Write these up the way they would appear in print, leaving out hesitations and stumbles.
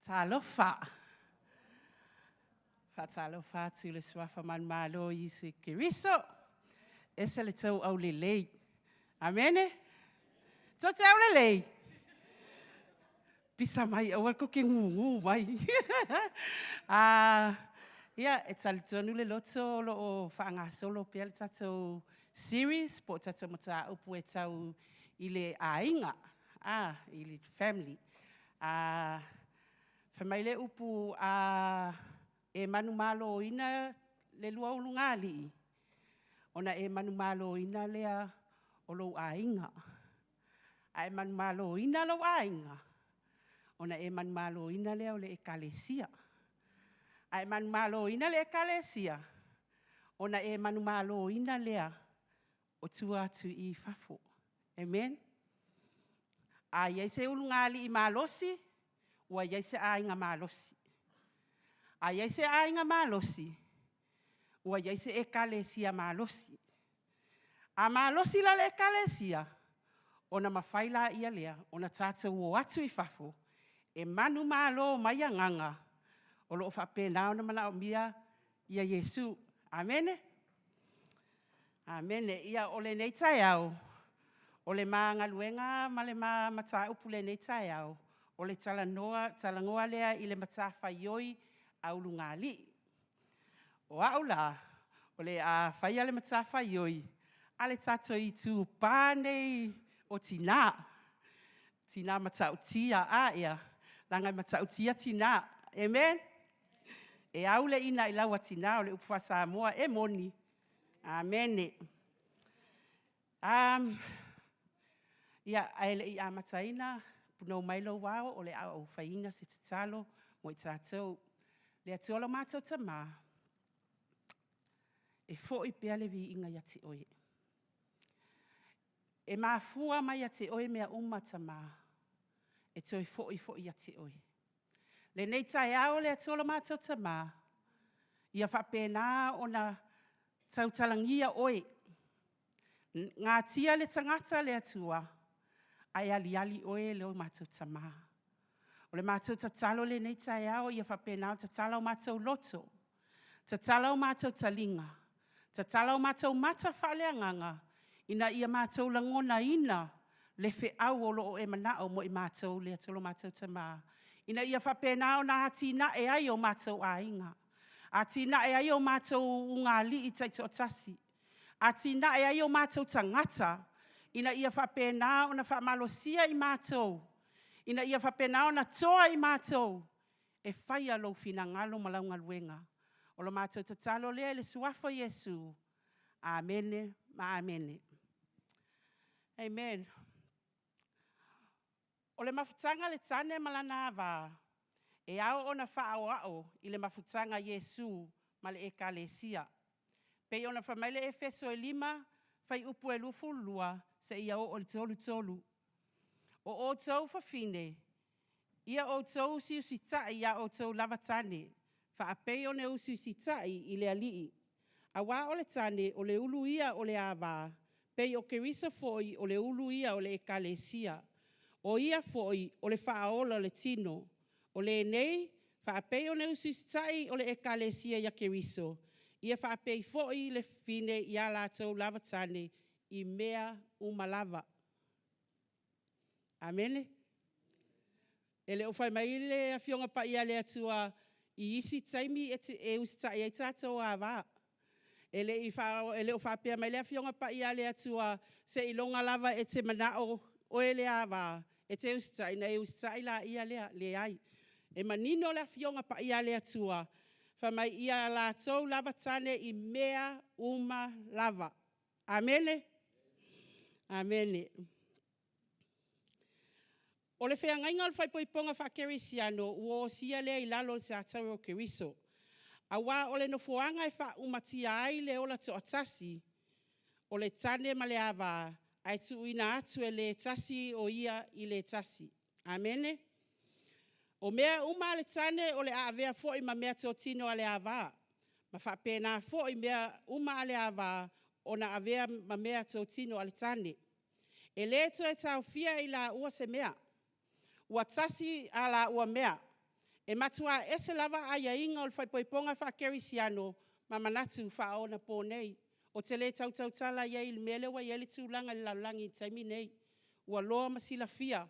Talofa! Faatalofa atu i le Suafa manumalo o Iesu Keriso, ese le tou aulelei. Amene? Tou te aulelei? Pisa mai aua tou te gugu mai. Ia, e talitonu le loto o lo o faagasolo pea le tatou series po o tatou mataupu e tau i le aiga, i le family. Fai mai le upu a e manumaloina le lua ulugalii, ona e manumaloina lea o lou aiga. A e manumaloina lou aiga, ona e manumaloina lea o le ekalesia. A e manumaloina le ekalesia, ona e manumaloina lea o tua atu i fafo. Amen? A i ai se ulugalii malosi, ua i ai se aiga malosi. A i ai se aiga malosi, ua i ai se ekalesia malosi. A malosi la le ekalesia, ona mafai lea ona tatou o atu i fafo e manumalo mai agaga o lo o faapena ona manaomia ia Iesu. Amene? Amene. Ia, o lenei taeao, o le ma galuega ma le ma mataupu i lenei taeao, o le talanoa lea i le matafaioi a ulugalii. O au la, o le a faia le matafaioi a le tatou itupa nei o tina, tina matautia. A ea? Leaga e matautia tina. Amen? E au le ina i lau a tina, o le upu faa-Samoa, e moni? Amene. Ia, ae le i amataina, punou mai lou ao o le a ou faiina se tatalo mo i tatou. Le Atua lo matou Tama, e foi pea le viiga ia te Oe. E mafua mai ia te Oe mea uma Tama, e toe foi foi ia te Oe. Lenei taeao le Atua lo matou Tama, ia faapena ona tautalagia Oe, natia le tagata le Atua, ae aliali Oe lo matou Tama. O le matou tatalo i lenei taeao ia faapena ona tatala o matou loto, tatala o matou taliga, tatala o matou mata faale-agaga, ina ia matou lagonaina le feau o lo o e manao mo i matou le Atua lo matou Tama, ina ia faapena ona atinae ai o matou aiga, atinae ai o matou ulugalii taitoatasi, atinae ai o matou tagata, ina ia faapena ona faamalosia i matou, ina ia faapena ona toa i matou e faia lou finagalo ma lau galuega. O le matou tatalo lea i le Suafa o Iesu. Amene ma amene. Amen. O le mafutaga a le tane ma lana ava, e ao ona faaoao i le mafutaga a Iesu ma le ekalesia. Pei ona fai mai le Efeso e 5, fuaiupu e 22 seia oo i le 33. O outou fafine, ia outou usiusitai i a outou lava tane, faapei ona usiusitai i le Alii. Aua o le tane o le ulu ia o le ava, pei o Keriso foi o le ulu ia o le ekalesia. O ia foi o le faaola o le tino. O lenei, faapei ona usiusitai o le ekalesia ia Keriso, ia faapei foi le fafine ia latou lava tane i mea uma lava. Amene? E le o fai mai le Afioga Paia a le Atua i isi taimi e usitai ai tatou ava. E le o faapea mai le Afioga Paia a le Atua, seiloga lava e te manao oe le ava e te usitai, ona e usitai lea. Leai. E manino le Afioga Paia a le Atua, fai mai ia latou lava tane i mea uma lava. Amene? Amene. O le feagaiga o le faaipoipoga faakerisiano ua osia lea i lalo o le siataua o Keriso. Aua o le nofoaga e faaumatia ai le ola toatasi o le tane ma le ava, ae tuuina atu e le tasi o ia i le tasi. Amene? O mea uma a le tane o le a avea foi ma mea totino a le ava, ma faapena foi mea uma a le ava ona avea ma mea totino a le tane. E le toe taofia e i laua se mea, ua tasi a laua mea. E matua ese lava aiaiga o le faaipoipoga faakerisiano ma manatu faaonaponei. Ou te le tau tautala i ai i le mea lea ua i ai le tulaga i le lalolagi i le taimi lenei. Ua iloa ma silafia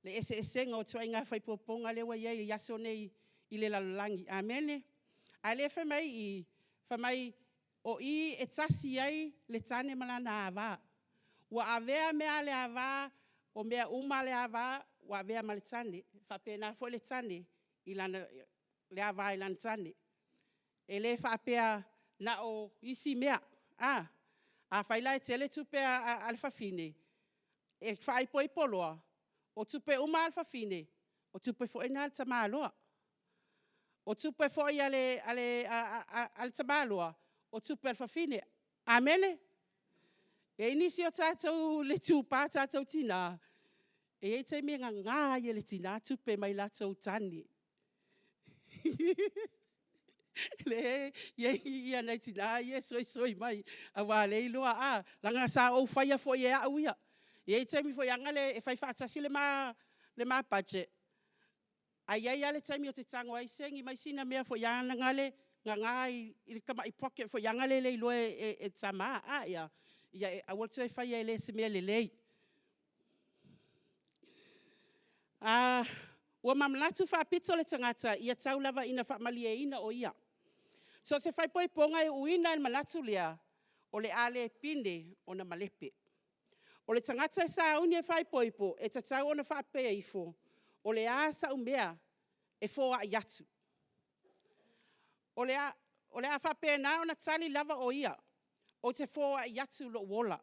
le eseesega o ituaiga faaipoipoga lea ua i ai i aso nei i le lalolagi. Amene? A o lea e fai mai i i, fai mai o i e tasi ai le tane ma lana ava. Ua avea mea a le ava, o mea uma a le ava ua avea ma le tane. E faapena foi le tane i le ava i lana tane. E le faapea na o isi mea. Afai la e tele tupe a le fafine, e faaipoipo loa, o tupe uma lava a le fafine, o tupe foi na a le tamaloa. O tupe foi a le tamaloa, o tupe a le fafine. Amene? E i ai nisi o tatou e itupa o tatou tina, e i ai taimi e gaga ai e le tina tupe mai latou tane. Lea e i ai nai tina ia e soisoi mai aua o lea e iloa, leaga sa ou faia foi e au ia. E i ai taimi foi e fai faatasi le ma budget, ae i ai lava le taimi ou te tago ai segi mai sina mea foi lea gaga i le tamai pocket foi lea e le iloa e tama. Ia aua le toe faia e le o se mea lelei. Ua manatu faapito le tagata, ia tau lava ina faamalieina o ia. So o se faaipoipoga e uiina i le manatu lea, o le a le pine ona malepe. O le tagata e sauni e faaipoipo, e tatau ona faapea ifo, o le a sau mea e foai atu? O le a faapena ona tali lava o ia, ou te foai atu lou ola.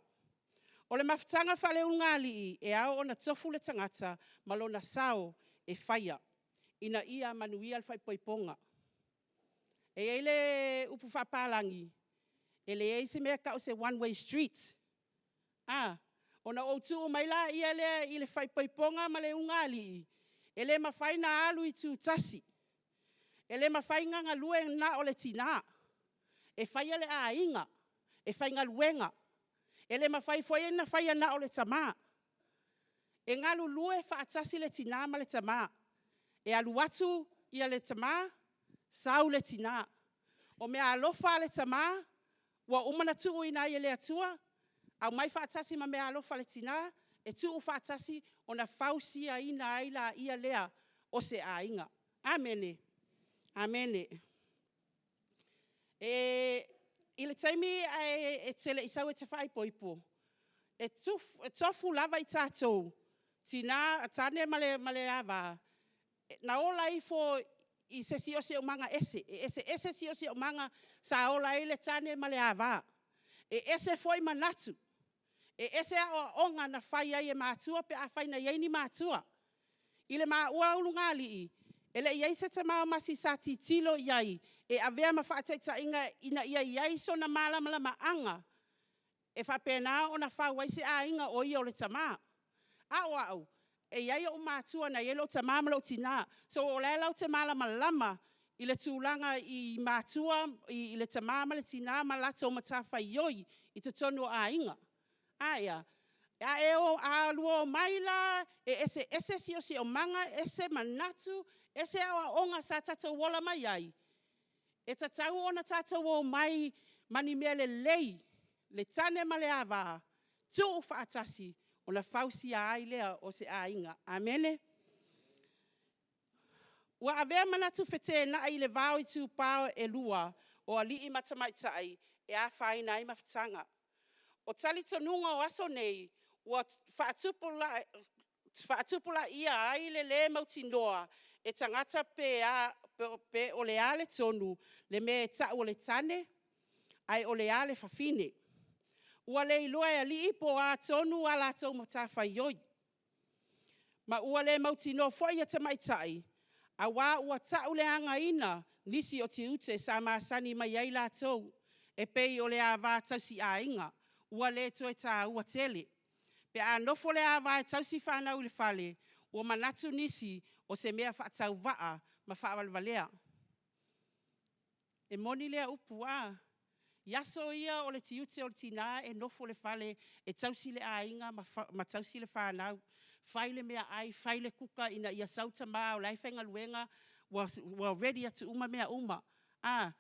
O le mafutaga faaleulugalii, e ao ona tofu le tagata ma lona sao e faia ina ia manuia le faaipoipoga. E i ai le upu faapalagi, e leai se mea e tau o se one way street. Ona ou tuu mai lea i le faaipoipoga ma le ulugalii, e le mafai ona alu itutasi, e le mafai ona galue na o le tina, e faia le aiga, e faigaluega. E le mafai foi ona faia na o le tama. E galulue faatasi le tina ma le tama. E alu atu le tama, sau le tina. O meaalofa a le tama ua uma ona tuuina ai e le Atua, aumai faatasi ma meaalofa a le tina, e tuufaatasi ona fausiaina ai lea o se aiga. Amene. Amene. I le taimi ae te le i sau e te faaipoipo, e tofu lava i tatou, tina, tane ma le ava, na ola ifo i se siosiomaga ese. E eseese siosiomaga sa ola ai le tane ma le ava. E ese foi manatu, e ese aoaoga na fai ai e matua pe afai na i ai ni matua. I le maua ulugalii, e le i i ai se tamaomasi sa tilotilo i ai e avea ma faataitaiga ina ia i ai sona malamalamaaga e faapena ona fau ai se aiga o ia o le tama. A o au, e i ai ou matua na i ai lou tama ma lou tina. So o la ou te malamalama i le tulaga i matua, i le tama ma le tina ma le latou matafaioi i totonu o aiga. A lua omai la e eseese siosiomaga, ese manatu, ese aoaoga sa tatou ola mai ai, e tatau ona tatou omai ma ni mea lelei le tane ma le ava, tuu faatasi ona fausia ai lea o se aiga. Amene. Ua avea manatu feteenai i le va o itupa e lua o alii ma tamaitai e afaina ai mafutaga. O talitonuga o aso nei, ua faatupulaia ai le le mautinoa e tagata pe o le a tonu le mea e tau o le tane, ae o le a le fafine. Ua le iloa e alii po o a tonu a latou matafaioi, ma ua le mautinoa foi tamaitai, aua ua tauleagaina nisi o tiute sa masani mai ai latou, e pei o le ava tausiaiga ua le toe taua tele. Pe a nofo le ava e tausi fanau i le fale, ua manatu nisi o se mea faatauvaa ma faavalevalea. E moni lea upu, i aso ia o le tiute o le tina e nofo i le fale e tausi le aiga ma tausi le fanau. Fai le meaai, fai le kuka ina ia sau tama o la e faigaluega ua ready atu uma mea uma, a,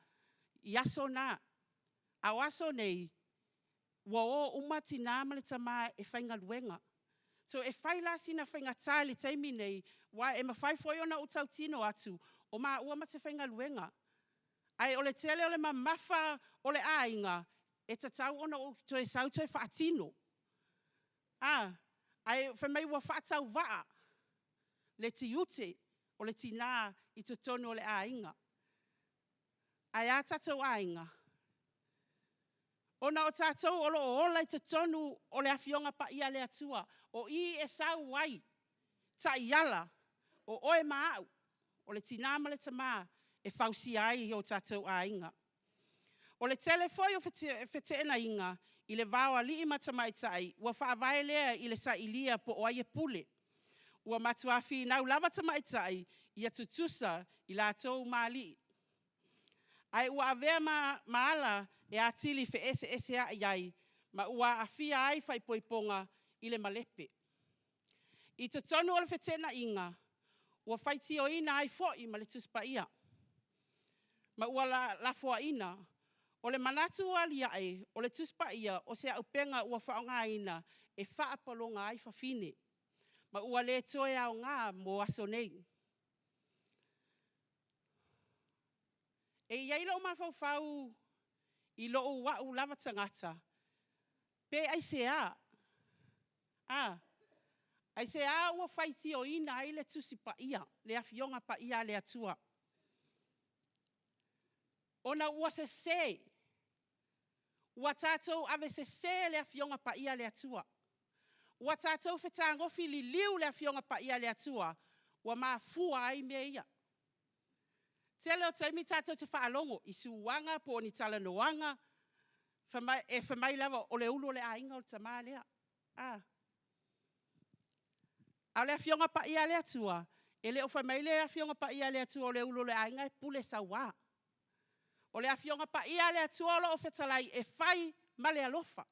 i aso na. A o aso nei, ua o uma tina ma le tama e faigaluega. So, e fai la sina faigata i le taimi lenei, aua e mafai foi ona ou tautino atu, o maua ma te faigaluega, ae o le tele o le mamafa o le aiga, e tatau ona ou toe sau toe faatino. A, ae fai mai ua faatauvaa le tiute o le tina i totonu o le aiga. Ae a tatou aiga? Ona o tatou o lo o ola i totonu o le Afioga Paia a le Atua, o i e sau ai taiala o oe ma au, o le tina ma le tama e fausia ai o tatou aiga. O le tele foi o feteenaiga i le va o alii ma tamaitai, ua faavae lea i le sailia po o ai e pule. Ua matua finau lava tamaitai ia tutusa i latou ma alii. Ae ua avea ma ala e atili feeseeseai ai ma ua aafia ai faaipoipoga i le malepe. I totonu o le feteenaiga, ua faitioina ai foi ma le Tusi Paia, ma ua lafoaiina. O le manatu aliae o le Tusi Paia, o se auupega ua faaaogaina e faapologa ai fafine, ma ua le toe aoga mo aso nei. E i ai lou mafaufau i lou au lava tagata, pe aisea? Aisea ua faitioina ai le Tusi Paia, le Afioga Paia a le Atua? Ona ua sese, ua tatou avesese le Afioga Paia a le Atua. Ua tatou fetagofi liliu i le Afioga Paia a le Atua ua mafua ai mea ia. O le tele o taimi tatou te faalogo i suaga po o ni talanoaga, e fai mai lava, o le ulu o le aiga o le tama lea. A o le Afioga Paia a le Atua, e le o fai mai le Afioga Paia a le Atua o le ulu o le aiga e pule saua. O le Afioga Paia a le Atua o lo o fetalai e fai ma le alofa.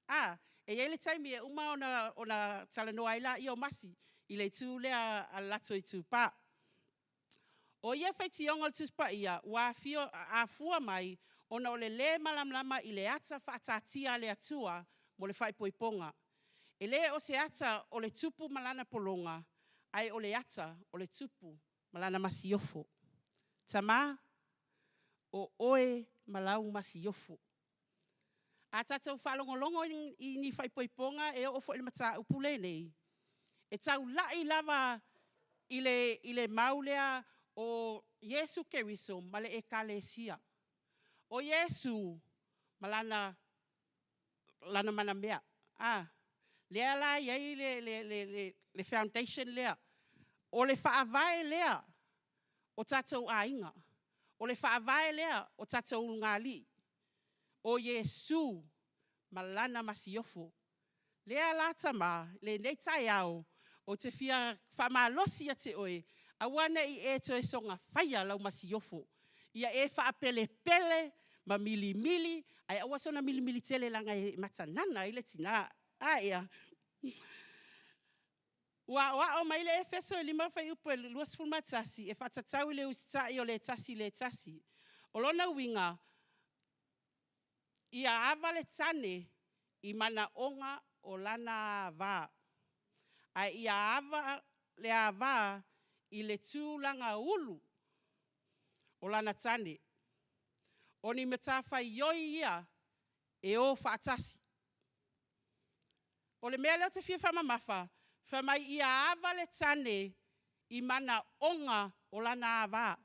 A, e i ai le taimi e uma ona talanoa ai laia o Masi i le itu lea a le latou itupa. O ia faitioga o le Tusi Paia, ua afua mai ona o le lē malamalama i le ata faataatia a le Atua mo le faaipoipoga. E le o se ata o le tupu ma lana pologa, ae o le ata o le tupu ma lana masiofo. Tama, o oe ma lau masiofo. A tatou faalogologo i ni faaipoipoga e oo foi i le mataupu lenei, e taulai lava i le mau lea o Iesu Keriso ma le Ekalesia. O Iesu ma lana manamea. Lea la e i ai le foundation lea. O le faavae lea o tatou aiga. O le faavae lea o tatou ulugalii, o Iesu ma lana masiofo. Lea la tama i lenei taeao, ou te fia faamalosi ia te oe, aua ne i e toe soona faia lau masiofo, ia e faapelepele ma milimili, ae aua soona milimili tele leaga e matanana ai le tina. A ea? Ua aoao mai le Efeso 5 fuaiupu 21 e faatatau i le usitai o le tasi i le tasi. O lona uiga, ia ava le tane i manaoga o lana ava, ae ia ava le ava i le tulaga ulu o lana tane. O ni matafaioi ia e o faatasi. O le mea lea ou te fia faamamafa, fai mai ia ava le tane i manaoga o lana ava.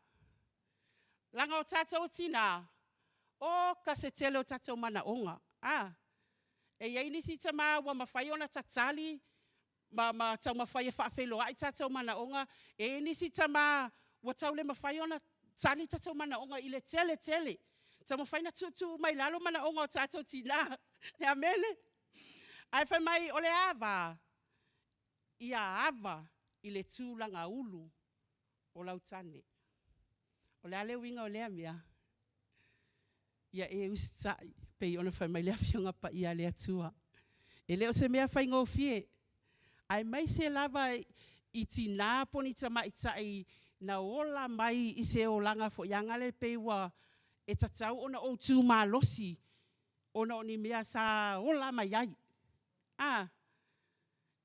Leaga o tatou o tina, oka se tele o tatou manaoga. A, e i ai nisi tama ua mafai ona tatali ma taumafai e faafeiloai tatou manaoga. E i ai nisi tama ua tau le mafai ona tali tatou manaoga i le tele tele. Taumafai ina tuutuu mai i lalo manaoga o tatou tina. Amene? Ae fai mai o le ava, ia ava i le tulaga ulu o lau tane. O le a le uiga o lea mea? Ia e usitai pei ona fai mai le Afioga Paia a le Atua. E le o se mea faigofie. Aemaise lava i tina po o ni tamaitai na ola mai i se olaga foi lea pei ua e tatau ona ou tu malosi ona o ni mea sa ola mai ai. A,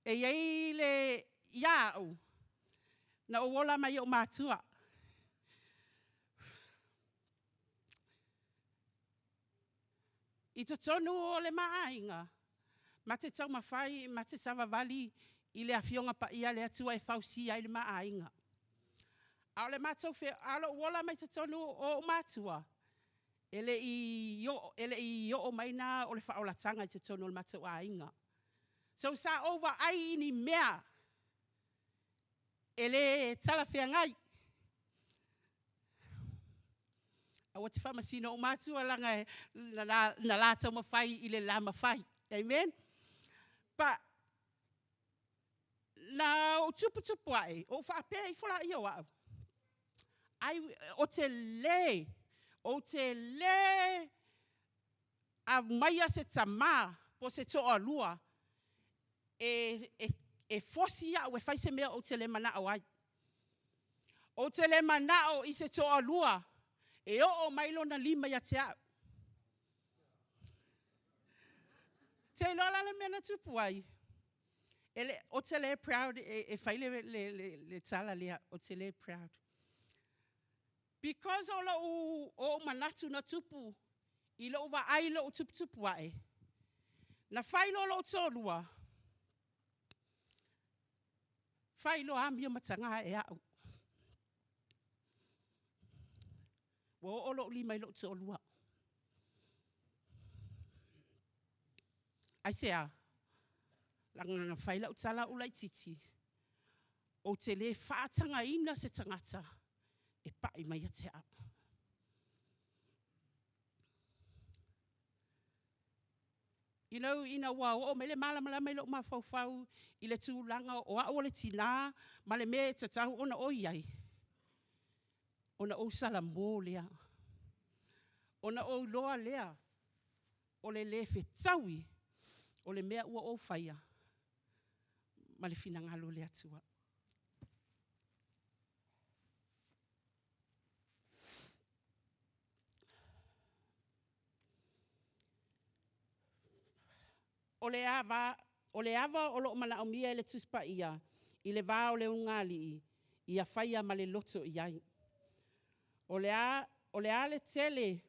e i ai le... ia au, na ou ola mai i ou matua. I totonu o le ma aiga, ma te taumafai ma te savavali i le Afioga Paia a le Atua e fausia ai le ma aiga. A o lou ola mai totonu o ou matua, e le i oo mai lena o le faaolataga i totonu o le matou aiga. So sa ou vaai i ni mea e le talafeagai. Aua te faamasino ou matua leaga na la taumafai i le la mafai. Amen? But, na ou tuputupu ae, ou faapea ifo lea o au, ai ou te le aumaia se tama po o se toalua e force au e fai se mea ou te le manao ai. Ou te le manao i se toalua e oo mai lona lima ia te au. Ou te iloa la le mea na tupu ai, ou te le proud e fai le tala lea, ou te le proud. Because o ou manatu na tupu i lou vaai i lou tuputupu ae, na fai loa lou toalua, fai loa amio mataga ae au. Ua oo lou lima i lou toalua. Aisea? Leaga na fai lau tala a ou laitiiti, ou te le faatagaina se tagata e pai mai ia te au. You know, ina ua oo mai le malamalama i lou mafaufau i le tulaga o au o le tina ma le mea e tatau ona ou i ai, ona ou salamo lea, ona ou iloa lea o le le fetaui o le mea ua ou faia ma le finagalo o le Atua. O le ava o lo o manaomia e le Tusi Paia i le va o le ulugalii, ia faia ma le loto i ai. O le a le tele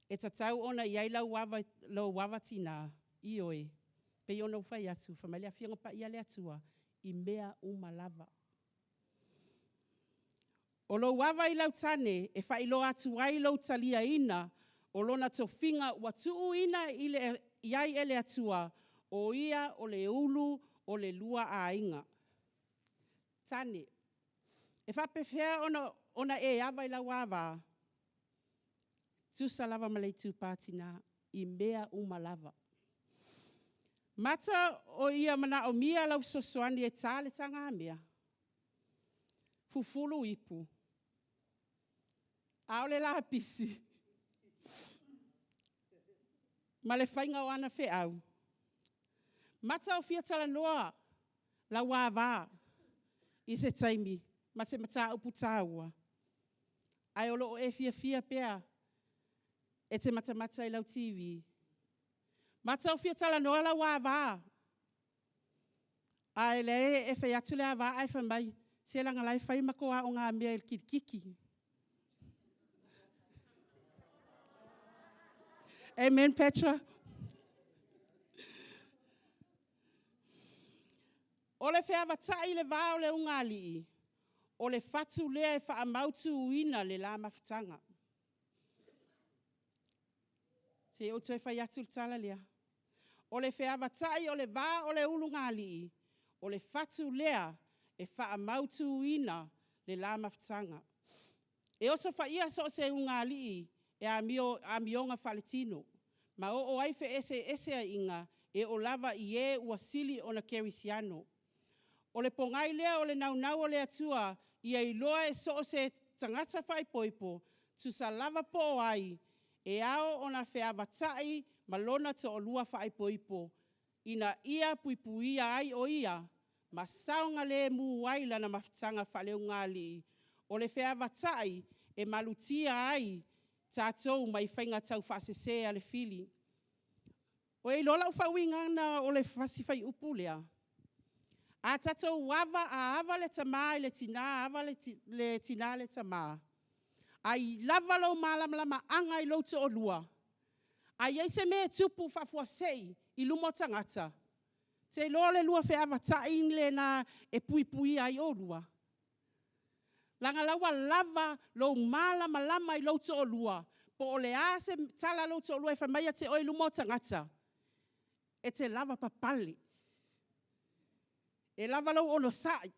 e tatau ona i ai lau ava tina? Ioe, e pei ona ou fai atu, fai mai le Afioga Paia a le Atua, i mea uma lava. O lou ava i lau tane e faailoa atu ai lou taliaina o lona tofiga ua tuuina i ai e le Atua, o ia o le ulu o le lua aiga. Tane, e faapefea ona e ava i lau ava? Tusa lava ma le itupa tina, i mea uma lava. Mata o ia manaomia lau fesoasoani e ta le tagamea, fufulu ipu, a o le lapisi ma le faiga o ana feau. Mata o fia talanoa lau ava i se taimi ma se mataupu taua, ae o lo o e fiafia pea e te matamata i lau TV. Mata o fia talanoa lau ava, a o lea e fai atu le ava ae fai mai, se leaga o la e fai le matou aogamea i le kirikiti. Amen Petra? O le feavatai i le va o le ulugalii, o le fatu lea e faamautuina le la mafutaga. Se i ou toe fai atu le tala lea. O le feavatai o le va o le ulugalii, o le fatu lea e faamautuina le la mafutaga. E osofaia so o se ulugalii e amioga faaletino ma oo ai feeseeseaiga e oo lava i e ua sili ona kerisiano. O le pogai lea o le naunau o le Atua ia iloa e so o se tagata faaipoipo, tusa lava po o ai, e ao ona feavatai ma lona toalua faaipoipo ina ia puipuia ai o ia. ma saogalemu ai lana mafutaga faaleulugalii, o le feavatai e malutia ai tatou mai faiga taufaasese a le fili. Ua e iloa lau faauigaina o le fasi fuaiupu lea? A tatou ava, a ava le tama i le tina, ava le tina i le tama, a lava lou malamalamaaga i lou toalua, a i ai se mea e tupu faafuasei i luma o tagata, ou te iloa o le lua feavatai lena e puipuia ai oulua. Leaga o la ua lava lou malamalama i lou toalua, po o le a se tala a lou toalua e fai mai ia te oe i luma o tagata, e te lavapapale, e lava lou onosai,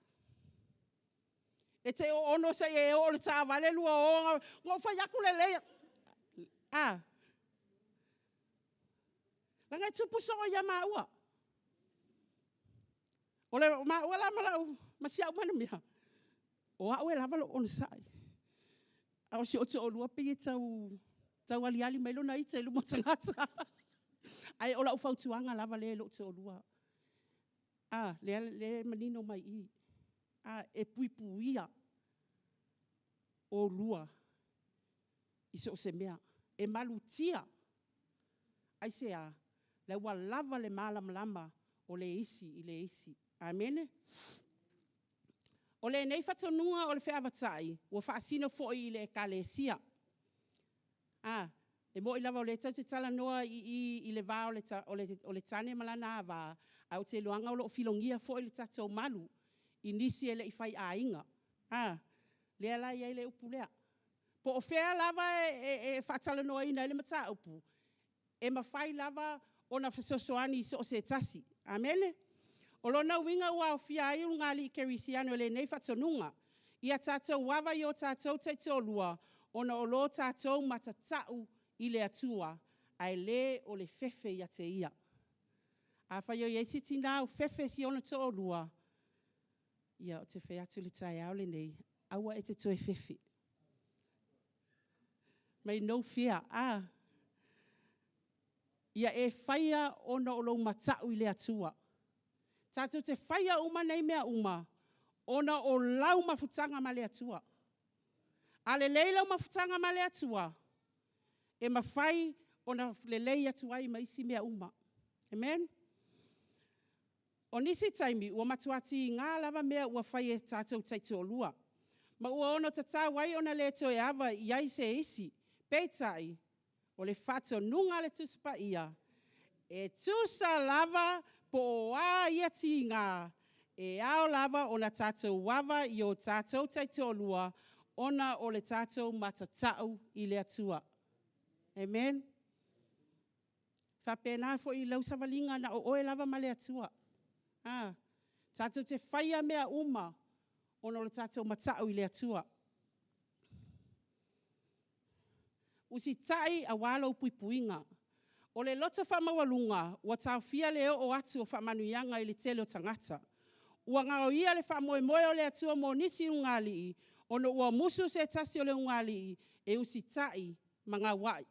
e te ono seia e oo i le taavale lua o, na ou fai atu lelei, a? Leaga e tupu soo ia maua. O maua la ma si au manomia, o au e lava lou onosai, a o si ou toalua e pei e tau aliali mai lona ita i luma o tagata. Ae o lau fautuaga lava lea i lou toalua, a, lea e manino mai i i, e puipuia oulua i so o se mea. E malutia. Aisea? O la ua lava le malamalama o le isi i le isi. Amene. O lenei faatonuga o le feavatai, ua faasino foi i le Ekalesia. E moni lava o lea tatou te talanoa i i i le va o le tane ma lana ava, ae ou te iloaina o lo o filogia foi le tatou malu i nisi e le i faiaiga. Lea la e i ai le upu lea. Po o fea lava e faatalanoaina ai le mataupu, e mafai lava ona fesoasoani i so o se tasi. Amene? O lona uiga ua aofia ai ulugalii kerisiano i lenei faatonuga. Ia tatou ava i o tatou taitoalua, ona o lo tatou matatau i le Atua, ae le o le fefe ia te ia. Afai o i ai se tina o fefe i si ona toalua, ia ou te fai atu i le taeao lenei, aua e te toe fefe. No fear. Ia e faia ona o lou matau i le Atua. Tatou te faia uma nei mea uma, ona o lau mafutaga ma le Atua. A lelei lau mafutaga ma le Atua, e mafai ona lelei atu ai ma isi mea uma. Amen? O nisi taimi, ua matua tiga lava mea ua fai e o tatou taitoalua, ma ua ono tatau ai ona le toe ava i ai se isi. Peitai, o le faatonuga a le Tusi Paia, e tusa lava po o a ia tiga, e ao lava ona tatou ava i o tatou taitoalua, ona o le tatou matatau i le Atua. Amen? E faapena foi i lau savaliga na o oe lava ma le Atua. E tatou te faia mea uma ona o le tatou matau i le Atua. Usitai aua lou puipuiga. O le loto faamaualuga, ua taofia le oo atu o faamanuiaga i le tele o tagata. Ua gaoia le faamoemoe o le Atua mo nisi ulugalii, ona ua musu se tasi o le ulugalii e usitai ma gauai. E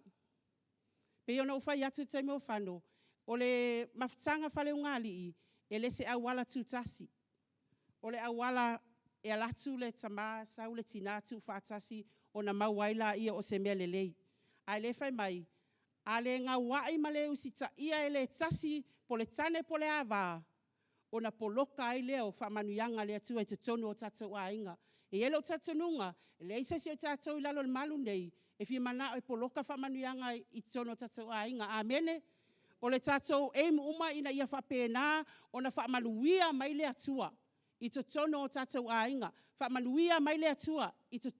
pei ona ou fai atu i le taimi ua fano, o le mafutaga faaleulugalii, e le o se auala tutasi. O le auala e alu atu le tama sau le tina tuufaatasi ona maua ai lea o se mea lelei. A o lea e fai mai, a le gauai ma le usitaia e le tasi po o le tane po o le ava, ona poloka ai lea o faamanuiaga a le Atua i totonu o tatou aiga. E i ai lou talitonuga, e leai se isi o tatou i lalo o le malu lenei e fia manao e poloka faamanuiaga i totonu o tatou aiga. Amene? O le tatou aim uma ina ia faapena ona faamanuia mai le Atua i totonu o tatou aiga, faamanuia mai le Atua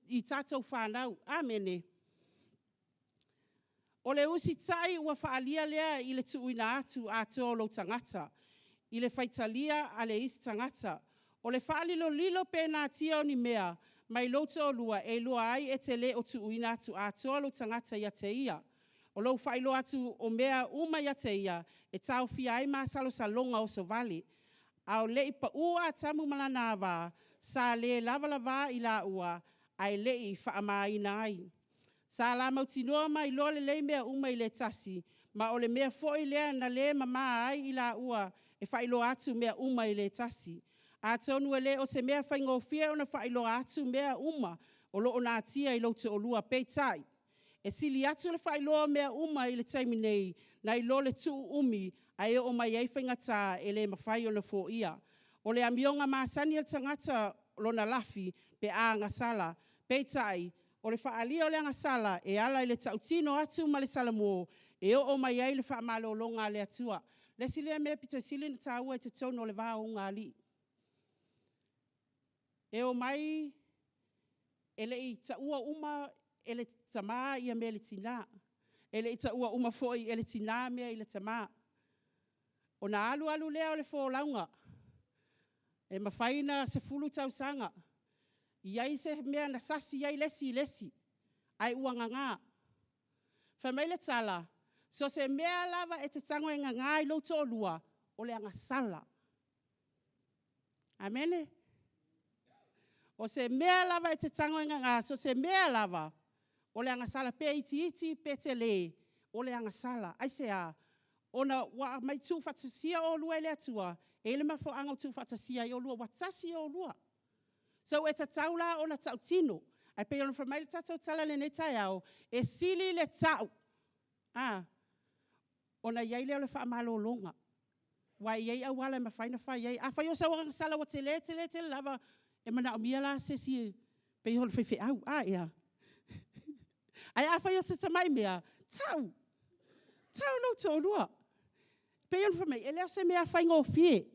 i tatou fanau. Amene? O le usitai ua faaalia lea i le tuuina atu atoa o lou tagata i le faitalia a le isi tagata. O le faalilolilo pe natia o ni mea mai lou toalua e iloa ai e te le o tuuina atu atoa lou tagata ia te ia. O lou faailoa atu o mea uma ia te ia, e taofia ai masalosaloga osovale. A o le i pau Atamu ma lana ava, sa le lavalava i laua ae le i faamaina ai. Sa la mautinoa ma iloa lelei mea uma i le tasi, ma o le mea foi lea na le mama ai i laua e faailoa atu mea uma i le tasi. Atonu e le o se mea faigofie ona faailoa atu mea uma o lo o natia i lou toalua, peitai, e sili atu le faailoa o mea uma i le taimi nei, nai lo le tuu umi ae oo mai ai faigata e le mafai ona foia. O le amioga masani a le tagata lona lafi pe a agasala, peitai, o le faaalia o le agasala e ala i le tautino atu ma le salamo e oo mai ai le faamalologa a le Atua. O le isi lea mea e pito sili ona taua i totonu o le va o ulugalii, e omai e le i taua uma e le tama ia mea i le tina, e le i taua uma foi e le tina mea i le tama. Ona alu alu lea o le folauga, e mafai ona 10 tausaga, i ai se mea na sasi ai le isi i le isi, ae ua gaga. Fai mai le tala, so o se mea lava e te tago e gaga i lou toalua, o le agasala. Amene? O se mea lava e te tago e gaga, so o se mea lava, o le agasala, pe itiiti pe tele, o le agasala. Aisea? Ona ua aumai tuufaatasia oulua e le Atua, e i ai le mafuaaga ua tuufaatasia ai oulua, ua tasi oulua. So, e tatau la ona tautino. Ae pei ona fai mai le tatou tala i lenei taeao, e sili le tau ona i ai lea o le faamalologa, aua e i ai auala e mafai ona fai ai. Afai o sau agasala ua tele tele tele lava, e manaomia la se isi e pei o le faifeau a ea? Ae afai o se tamai mea, tau, tau lou toalua. E pei ona fai mai, e le o se mea faigofie.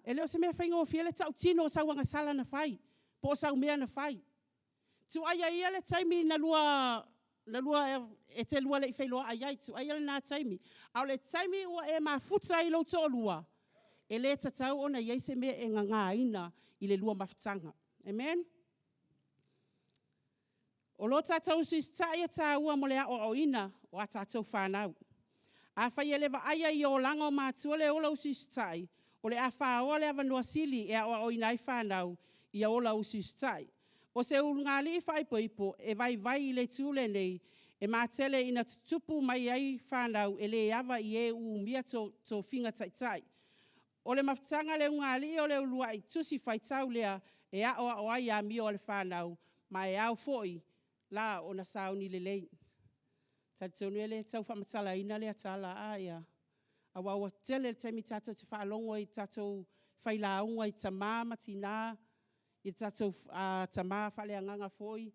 E le o se mea faigofie le tautino o sau agasala na fai, po o sau mea na fai. Tuuaia ia le taimi e te lua le i feiloai ai, tuuaia lena taimi, a o le taimi ua e mafuta ai i lou toalua, e le tatau ona i ai se mea e gagaina i le lua mafutaga. Amen? O lo tatou usiusitai e taua mo le aoaoina o a tatou fanau. Afai e le vaaia i olaga o matua le ola usiusitai, o le a faoa le avanoa sili e aoaoina ai fanau ia ola usiusitai. O se ulugalii faaipoipo, e vaivai i le itu lenei, e matele ina tutupu mai ai fanau e le ava i e ua umia tofiga taitai. O le mafutaga a le ulugalii o le uluai tusi faitau lea e aoao ai amio a le fanau, ma e ao foi la ona sauni lelei. E talitonu e le tau faamatalaina lea tala, aua ua tele le taimi tatou te faalogo ai i tatou failauga i tama ma tina, i tatou tama faaleagaga foi,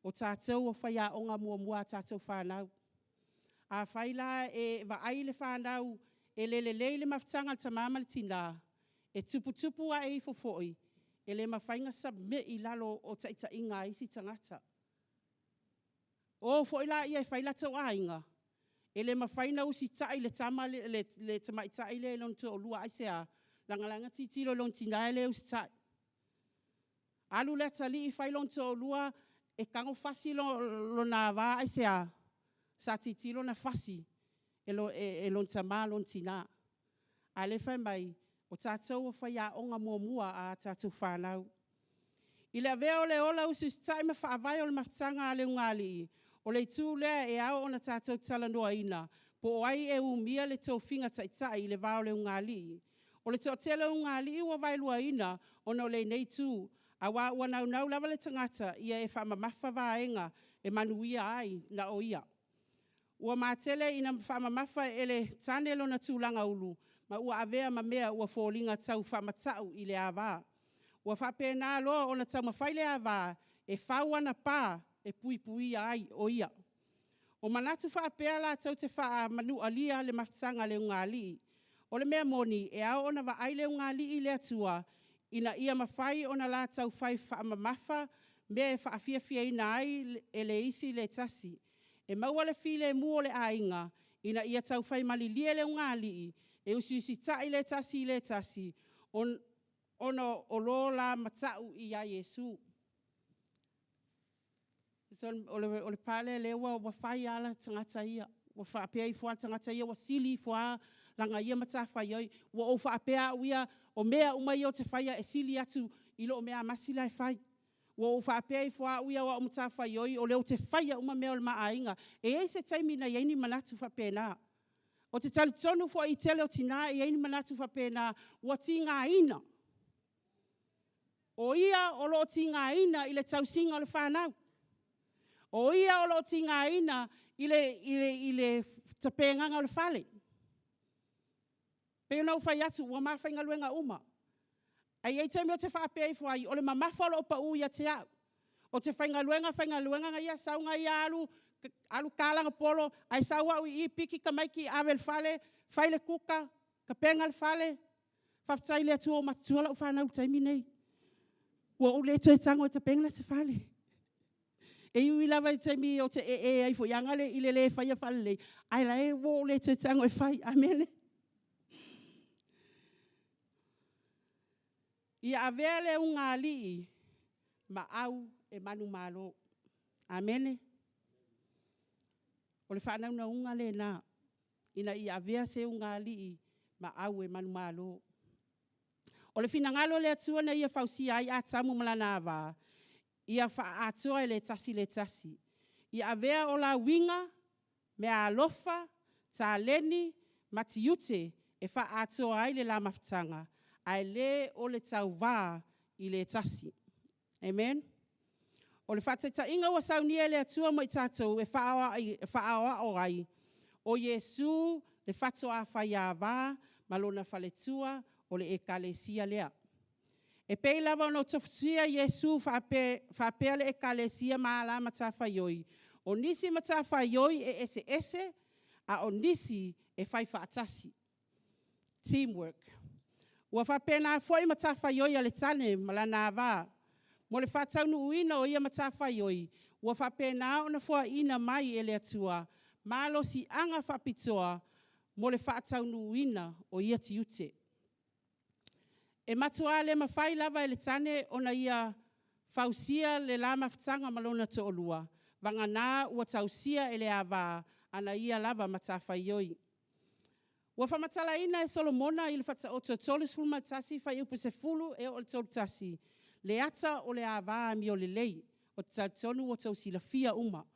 o tatou o faiaoga muamua a tatou fanau. Afai la e vaai le fanau e le lelei le mafutaga a le tama ma le tina, e tuputupu ae ifo foi, e le mafai ona submit i lalo o taitaiga a isi tagata. O foi laia e fai o latou aiga, e le mafai ona usitai le tamaitai lea i lona toalua. Aisea? Leaga o la e na tilotilo i lona tina e le usitai. Alu le atalii fai lona toalua, e tago fasi lona ava. Aisea? Sa tilotilo na fasi e lona tama lona tina. A o lea e fai mai, o tatou o faiaoga muamua a tatou fanau. I le avea o le ola usiusitai ma faavae o le mafutaga a le ulugalii, o le itu lea e ao ona tatou talanoaina, po o ai e umia le tofiga taitai i le va o le ulugalii. O le toatele o ulugalii ua vaeluaina ona o lenei itu, aua ua naunau lava le tagata ia e faamamafa vaega e manuia ai na o ia. Ua matele ina faamamafa e le tane lona tulaga ulu, ma ua avea ma mea ua foliga tau faamatau i le ava. Ua faapena loa ona taumafai le ava e fau ana pa e puipuia ai o ia. O manatu faapea latou te faamanualia le mafutaga a le ulugalii. O le mea moni, e ao ona vaai le ulugalii i le Atua ina ia mafai ona la taufai faamamafa mea e faafiafiaina ai e le isi le tasi. E maua le filemu o le aiga ina ia taufai malilie le ulugalii e usiusitai le tasi i le tasi, ona o lo la matau ia Iesu. O le part lea o lea ua fai lava le tagata ia, ua faapea ifo lava le tagata ia ua sili ifo lava lana ia matafaioi. Ua ou faapea au ia, o mea uma ia ou te faia e sili atu i lou meamasi la e fai. Ua ou faapea ifo lava au ia, o au matafaioi o lea ou te faia uma mea o le ma aiga. E i ai se taimi na i ai ni manatu faapena. Ou te talitonu foi i le tele o tina e i ai ni manatu faapena, ua tigaina. O ia o lo o tigaina i le tausiga o le fanau. O ia o lo o tigaina i le tapenaga o le fale. E pei ona ou fai atu, ua ma faigaluega uma. Ae i ai taimi ou te faapea ifo ai, o le mamafa o lo o pau ia te au. Ou te faigaluega, faigaluega ia, sau ia alu ta lana polo, ae sau au i i, piki tamaiti ave i le fale, fai le kuka, tapena le fale. Faafetai i le Atua ua matutua lau fanau i le taimi lenei, ua ou le toe tago e tapena se fale. E ui lava i taimi ou te ee ai foi i le le faia faalelei, ae la ua ou le toe tago e fai. Amene. Ia avea le ulugalii ma au e manumalo. Amene. O le faanaunauga lena, ina ia avea se ulugalii ma au e manumalo. O le finagalo o le Atua na ia fausia ai Atamu ma lana Ava, ia faaatoa le tasi i le tasi. Ia avea o la uiga, meaalofa, taleni ma tiute e faaatoa ai le la mafutaga, ae le o le tauva i le tasi. Amen. O le faataitaiga ua saunia e le Atua mo i tatou e faaaoao ai, o Iesu le faatoa faiava ma lona faletua o le ekalesia lea. E pei lava ona tofutia Iesu faapea le ekalesia ma a la matafaioi, o nisi matafaioi e eseese, a o nisi e fai faatasi, team work. Ua faapena foi matafaioi a le tane ma lana ava. Mo le faataunuuina o ia matafaioi, ua faapena ona foaiina mai e le Atua malosiaga faapitoa mo le faataunuuina o ia tiute. E matua le mafai lava e le tane ona ia fausia le la mafutaga ma lona toalua, vagana ua tausia e le ava ana ia lava matafaioi. Ua faamatalaina e Solomona i le Faataoto e 31 fuaiupu e 10 e oo i le 31, le ata o le ava amiolelei. Ou te talitonu ua outou silafia uma.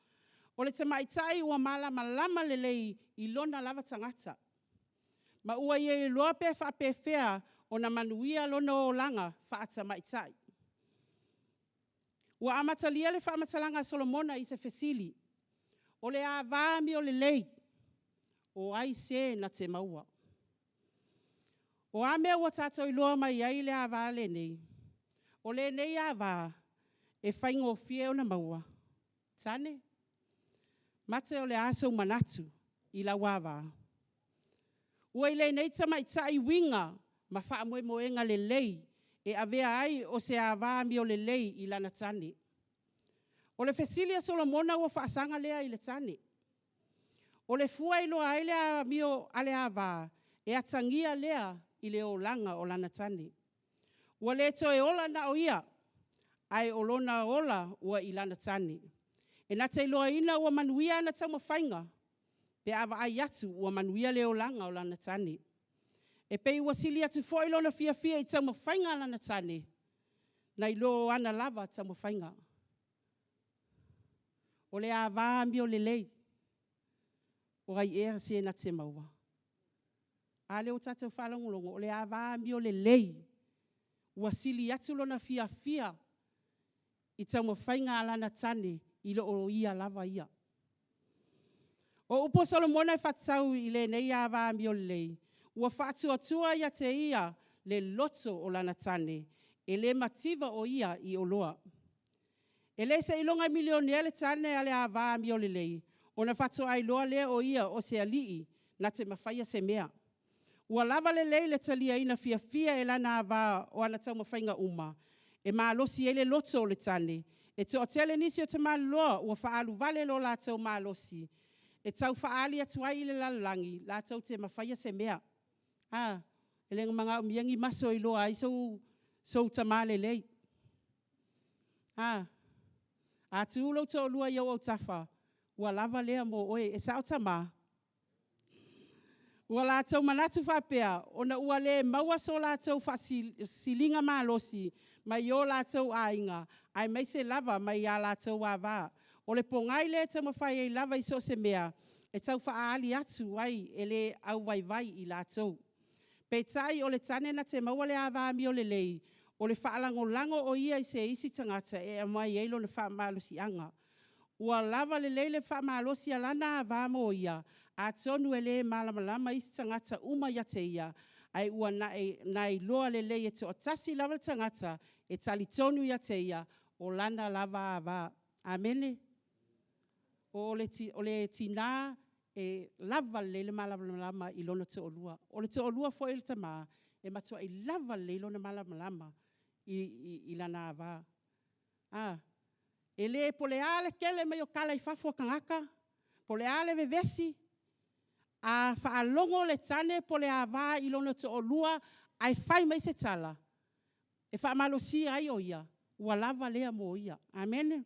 O le tamaitai ua malamalama lelei i lona lava tagata, ma ua ia iloa pe faapefea ona manuia lona olaga faatamaitai. Ua amatalia le faamatalaga a Solomona i se fesili, o le ava amiolelei, o ai se na te maua? O a mea ua tatou iloa mai ai le ava lenei? O lenei ava, e faigofie ona maua. Tane, mate o le a sou manatu i lau ava? Ua i lenei tamaitai uiga ma faamoemoega lelei e avea ai o se ava amiolelei i lana tane. O le fesili a Solomona ua faasaga lea i le tane. O le fua e iloa ai le amio a le ava, e atagia lea i le olaga o lana tane. Ua le toe ola na o ia, ae o lona ola ua i lana tane. E na te iloaina ua manuia ana taumafaiga pe a vaai atu ua manuia le olaga o lana tane. E pei ua sili atu foi lona fiafia i taumafaiga a lana tane, nai lo ana lava taumafaiga. O le ava amiolelei, o ai ea se na te maua? A lea ua tatou faalogologo, o le ava amiolelei, ua sili atu lona fiafia i taumafaiga a lana tane i lo o ia lava ia. O upu a Solomona e faatatau i lenei ava amiolelei, ua faatuatua ia te ia le loto o lana tane, e le mativa o ia i oloa. E le seiloga e milionea le tane a le ava amiolelei, ona faatoa iloa lea o ia o se alii na te mafaia se mea. Ua lava lelei le taliaina fiafia e lana ava o ana taumafaiga uma, e malosi ai le loto o le tane. E toatele nisi o tamaliloa ua faaalu vale lo latou malosi e tau faaali atu ai i le lalolagi latou te mafaia se mea. E le manaomia ni maso e iloa ai sou tama lelei. A tu lou toalua i ou autafa, ua lava lea mo oe. E sao tama? Ua latou manatu faapea, ona ua le maua so latou faasiligamalosi mai o latou aiga, aemaise lava mai a latou ava. O le pogai lea e taumafai ai lava i so o se mea. e tau faaali atu ai e le auvaivai i latou. Peitai o le tane na te maua le ava amio lelei, o le faalagolago o ia i se isi tagata e aumai ai lona faamalosiaga. Ua lava lelei le faamalosi a lana ava mo ia, atonu e le malamalama isi tagata uma ia te ia, ae ua na iloa lelei e toatasi lava le tagata e talitonu ia te ia, o lana lava ava. Amene? O le tina e lava lelei le malamalama i lona toalua. O le toalua foi o le tama, e matuai lava lelei lona malamalama i lana ava. E le po le a le tele mai o tala i fafo a tagata, po o le a le vevesi, a faalogo le tane po o le ava i lona toalua ae fai mai se tala e faamalosia ai o ia, ua lava lea mo ia. Amene?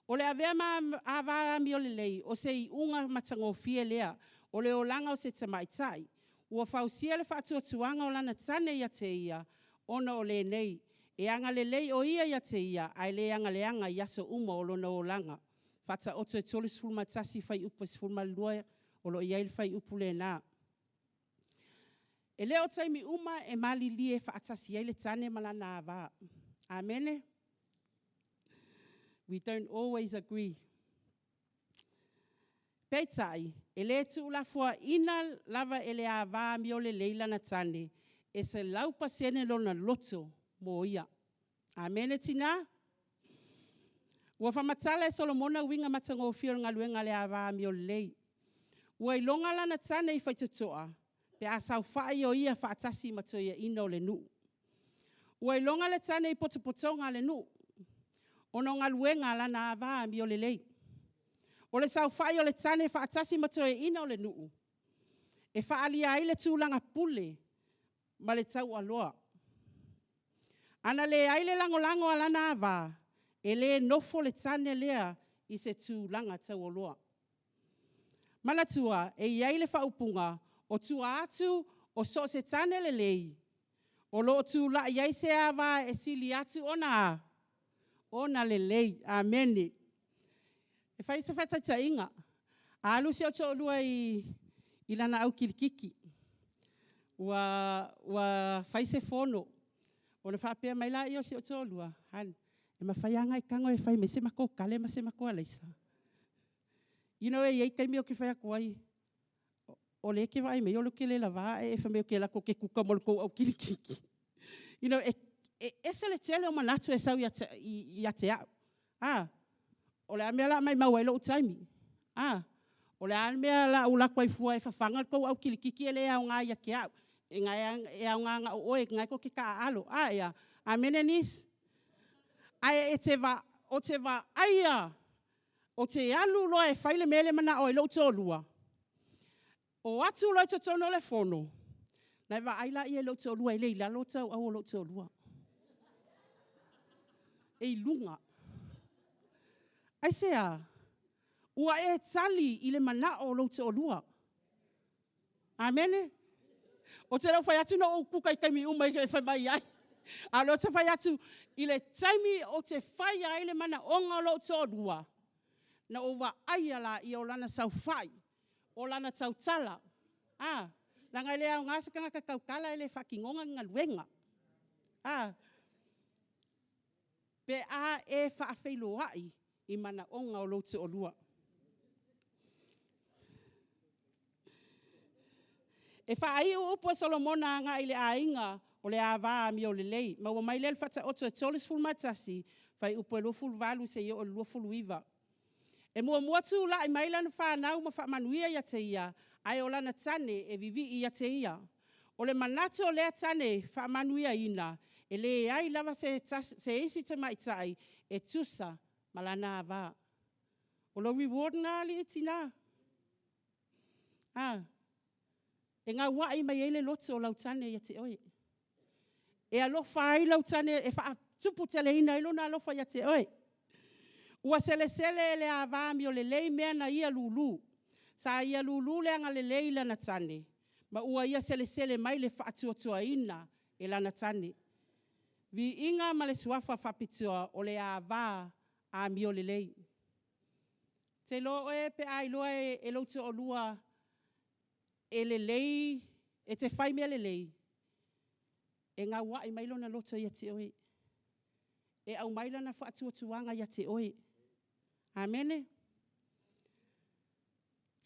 O le avea ma ava amiolelei, o se iuga matagofie lea, o le olaga o se tamaitai. Ua fausia le faatuatuaga o lana tane ia te ia, ona o lenei, e agalelei o ia ia te ia, ae le agaleaga i aso uma o lona olaga. Faataoto 31 fuaiupu e 12, o lo o i ai le fuaiupu lena. E le o taimi uma e malilie faatasi ai le tane ma lana ava. Amene? We don't always agree. Peitai, e le tuulafoaiina lava e le ava amio lelei lana tane e 100% lona loto mo ia. Amene tina? Ua faamatala e Solomona uiga matagofie o le galuega a le ava amio lelei. Ua iloga lana tane i faitotoa pe a saofai o ia faatasi ma toeaiina o le nuu. Ua iloga le tane i potopotoga a le nuu, ona o galuega a lana ava amio lelei. O le saofai o le tane faatasi ma toeaiina o le nuu, e faaalia ai le tulaga pule ma le taualoa. A na leai le lagolago a lana ava, e le nofo le tane lea i se tulaga taualoa. Manatua, e i ai le faaupuga, o tua atu o so o se tane lelei, o lo o tulai ai se ava e sili atu ona a? Ona lelei. Amene. E fai se faataitaiga, a alu si ou toalua i lana au kilikiti, ua fai se fono, ona faapea mai lea o si ou toalua, Hon, e mafai lava ona e tago e fai mai se matou tale ma se matou alaisa? You know, e i ai taimi ou te fai atu ai, o lea e te vaai mai o lea ou te le lava, ae e fai mai ou te alu atu ou te kuka ma le tou au kilikiti. You know, e ese le tele o manatu e sau ia te au. A, o le a le mea o le a maumau ai lou taimi? A, o le a le mea o le a ou alu atu ai fua e fafaga le tou au kilikiti e le aoga ia te au, e aoga na o oe o lena tou te taaalo. A ea? Amene niece? Ae ou te vaaia, ou te alu loa e fai le mea lea e manao ai lou toalua, o atu loa i totonu o le fono, ona e vaai lea i lou toalua e le i lalo tauau o lou toalua, e i luga. Aisea? Ua e tali i le manao o lou toalua. Amene? Ou te le o fai atu na ou kuka i taimi uma e fai mai ai, a o lea ou te fai atu i le taimi ou te faia ai le manaoga o lou toalua, ona ou vaaia lea o lana saofai, o lana tautala. A, leaga e le aoga se tagata e tautala ae le faatinoina ni galuega. A, pe a e faafeiloai i manaoga o lou toalua. E faaiu upu a Solomona agai i le aiga o le ava amio lelei. Maua mai lea i le Faataoto e 31, fuaiupu e 28 seia oo i le 29. E muamua tulai mai lana fanau ma faamanuia ia te ia, ae o lana tane e vivii ia te ia. O le manatu o lea tane faamanuiaina, e leai lava se isi tamaitai e tusa ma lana ava. O lou reward lena alii, tina. A, e gauai mai ai le loto o lau tane ia te oe. E alofa ai lau tane e faatuputeleina ai lona alofa ia te oe. Ua selesele e le ava amio lelei mea na ia lulu. Sa ia lulu le agalelei i lana tane, ma ua ia selesele mai le faatuatuaina e lana tane. Viiga ma le suafa faapitoa o le ava amio lelei. Te iloa oe pe a iloa e lou toalua e lelei, e te fai mea lelei, e gauai mai lona loto ia te oe. E aumai lana faatuatuaga ia te oe. Amene?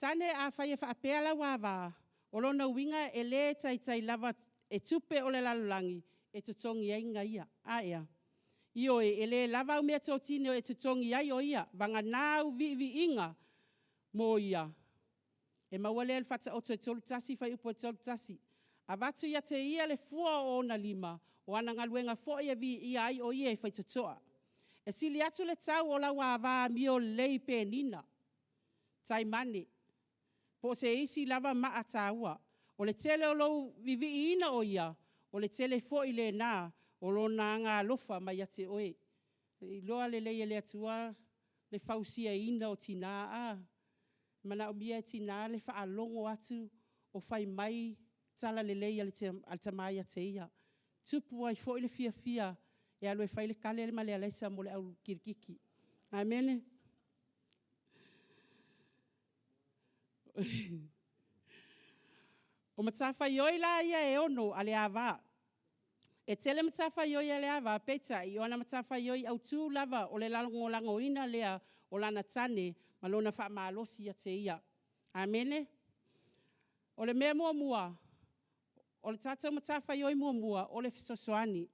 Tane afai e faapea lau ava, o lona uiga e le taitai lava e tupe o le lalolagi e totogi ai gaia. A ea? Ioe, e le lava au meatotino e totogi ai o ia, vagana au viiviiga mo ia. E maua lea i le Faataoto e 31 fuaiupu e 31. Avatu ia te ia le fua o ona lima, o ana galuega foi e viia ai o ia e faitotoa. E sili atu le tau o lau ava amiolelei i penina, taimane, po o se isi lava maa taua. O le tele o lou viviiina o ia, o le tele foi lena o lona agaalofa mai ia te oe. E iloa lelei e le Atua le fausiaina o tina. E manaomia e tina le faalogo atu o fai mai tala lelei a le tama ia te ia. E tupu ai foi le fiafia e alu e fai le kale ma le araisa mo le au kilikiti. Amene? O matafaioi la ia e 6 a le ava. E tele matafaioi a le ava, peitai o ana matafaioi autu lava o le lagolagoina lea o lana tane ma lona faamalosi ia te ia. Amene? O le mea muamua, o le tatou matafaioi muamua, o le fesoasoani.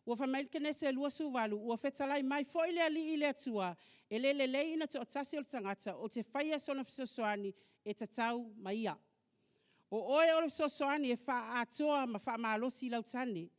Ua fai mai le Kenese 28, ua fetalai mai foi le Alii le Atua, e le lelei ona toatasi o le tagata, ou te faia sona fesoasoani e tatau ma ia. O oe o le fesoasoani e faaatoa ma faamalosi lau tane.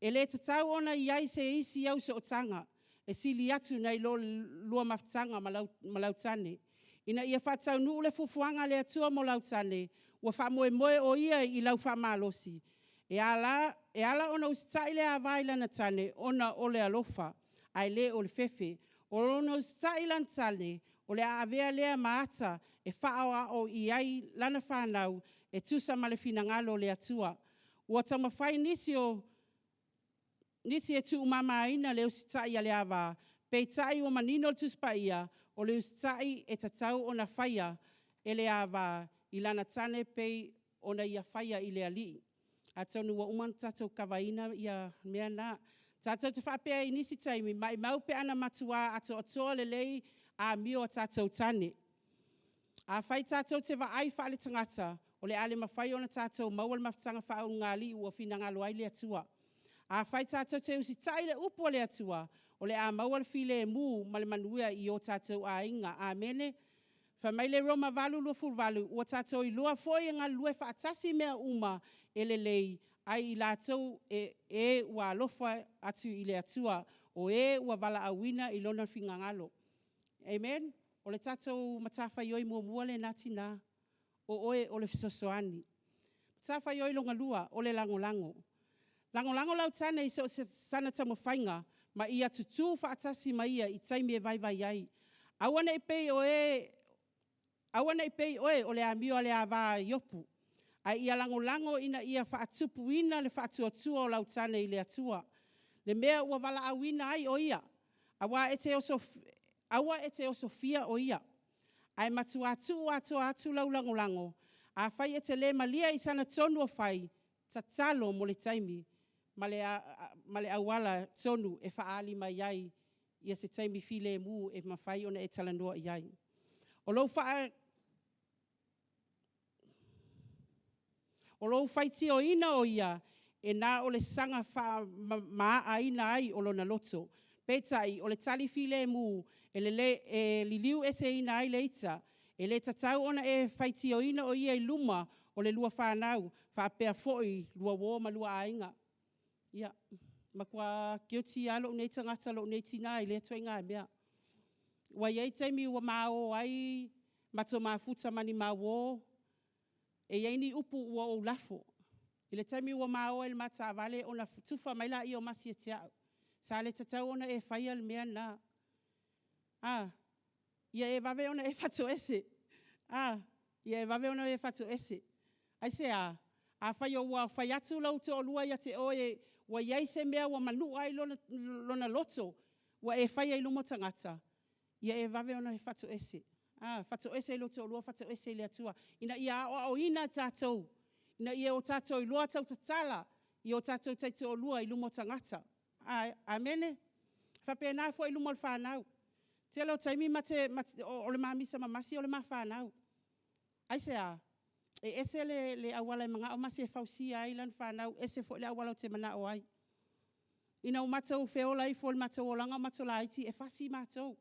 E le tatau ona i ai se isi au sootaga e sili atu nai lo le lua mafutaga ma lau tane. Ina ia faataunuu le fuafuaga a le Atua mo lau tane, ua faamoemoe o ia i lau faamalosi. E ala ona usitai le ava i lana tane ona o le alofa, ae le o le fefe. O lona usitai i lana tane, o le a avea lea ma ata e faaoao i ai lana fanau e tusa ma le finagalo o le Atua. Ua taumafai nisi e tuumamaina le usitai a le ava, peitai ua manino le Tusi Paia, o le usitai e tatau ona faia e le ava i lana tane e pei ona ia faia i le Alii. Atonu ua uma ona tatou kavaina ia mea na. Tatou te faapea i nisi taimi, maumau pe ana matua atoatoa lelei amio a tatou tane. Afai tatou te vaai faale-tagata, o le a le mafai ona tatou maua le mafutaga faaulugalii ua finagalo ai le Atua. Afai tatou te usitai i le upu a le Atua, o le a maua le filemu ma le manuia i o tatou aiga. Amene. Fai mai le Roma 8:28, ua tatou iloa foi e galulue faatasi mea uma e lelei ai i latou e ua alofa atu i le Atua, o e ua valaauina i lona finagalo. Amen. O le tatou matafaioi muamua lena tina, o oe o le fesoasoani. Matafaioi lona lua, o le lagolago. Lagolago lau tane i so o sana taumafaiga ma ia tutu faatasi ma ia i taimi e vaivai ai. Aua ne i pei oe o le amio a le ava a Iopu, ae ia lagolago ina ia faatupuina le faatuatua o lau tane i le Atua, le mea ua valaauina ai o ia, aua e te osofia o ia, ae matua tuu atoa atu lau lagolago. Afai e te le malie i sana tonu o fai, tatalo mo le taimi ma le auala tonu e faaali mai ai ia se taimi filemu e mafai ona e talanoa i ai. O lou faitioina o ia, e na o le saga faamamaaina ai o lona loto. Peitai, o le tali filemu e liliueseina ai le ita. E le tatau ona e faitioina o ia i luma o le lua fanau, faapea foi lua uo ma lua aiga. Ia, matua guilty lava lou nei tagata lou nei tina i lea ituaiga mea. Ua i ai taimi ua ma o ai matou mafuta ma ni ma uo, e i ai ni upu ua ou lafo. I le taimi ua ma o ai i le ma taavale ona tufa mai lea o masi ia te au. Sa le tatau ona e faia le mea lena. A, ia e vave ona e fatoese. A, ia e vave ona e fatoese. Aisea? Afai ua fai atu lou toalua ia te oe ua i ai se mea ua manua ai lona loto ua e faia i luma o tagata, ia e vave ona e fatoese. A, fatoese i lou toalua, fatoese i le Atua, ina ia aoaoina tatou, ina ia o tatou iloa tautatala i o tatou taitoalua i luma o tagata. Amene? E faapena foi i luma o le fanau. Tele o taimi o le ma misa mamasi o le ma fanau. Aisea? E ese le auala e manao masi e fausia ai lana fanau, ese foi le auala ou te manao ai. Ina ua matou feola ifo i le matou olaga a o matou laiti, e fasi matou.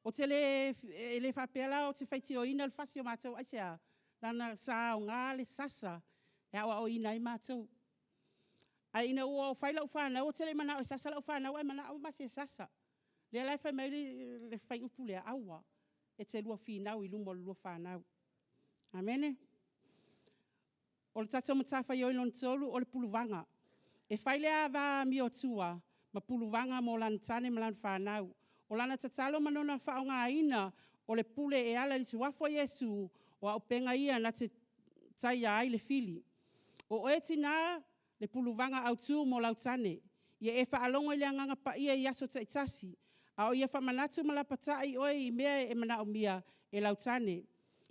Ou te le, e le faapea la ou te faitioina le fasi o matou. Aisea? Leaga sa aoga le sasa e aoaoina ai matou. Ae ina ua fai lau fanau, ou te le i manao e sasa lau fanau, ae manao masi e sasa. Lea la e fai mai ai le fuaiupu lea, aua e te lua finau i luma o le lua fanau. Amene? O le tatou matafaioi lona 3, o le puluvaga. E fai le ava amiotua ma puluvaga mo lana tane ma lana fanau. O lana tatalo ma lona faaaogaina o le pule e ala i le suafa o Iesu, o auupega ia na te taia ai le fili. O oe tina le puluvaga autu mo lau tane. Ia e faalogo i le Agaga Paia i aso taitasi, a o ia faamanatu ma lapatai oe i mea e manaomia e lau tane.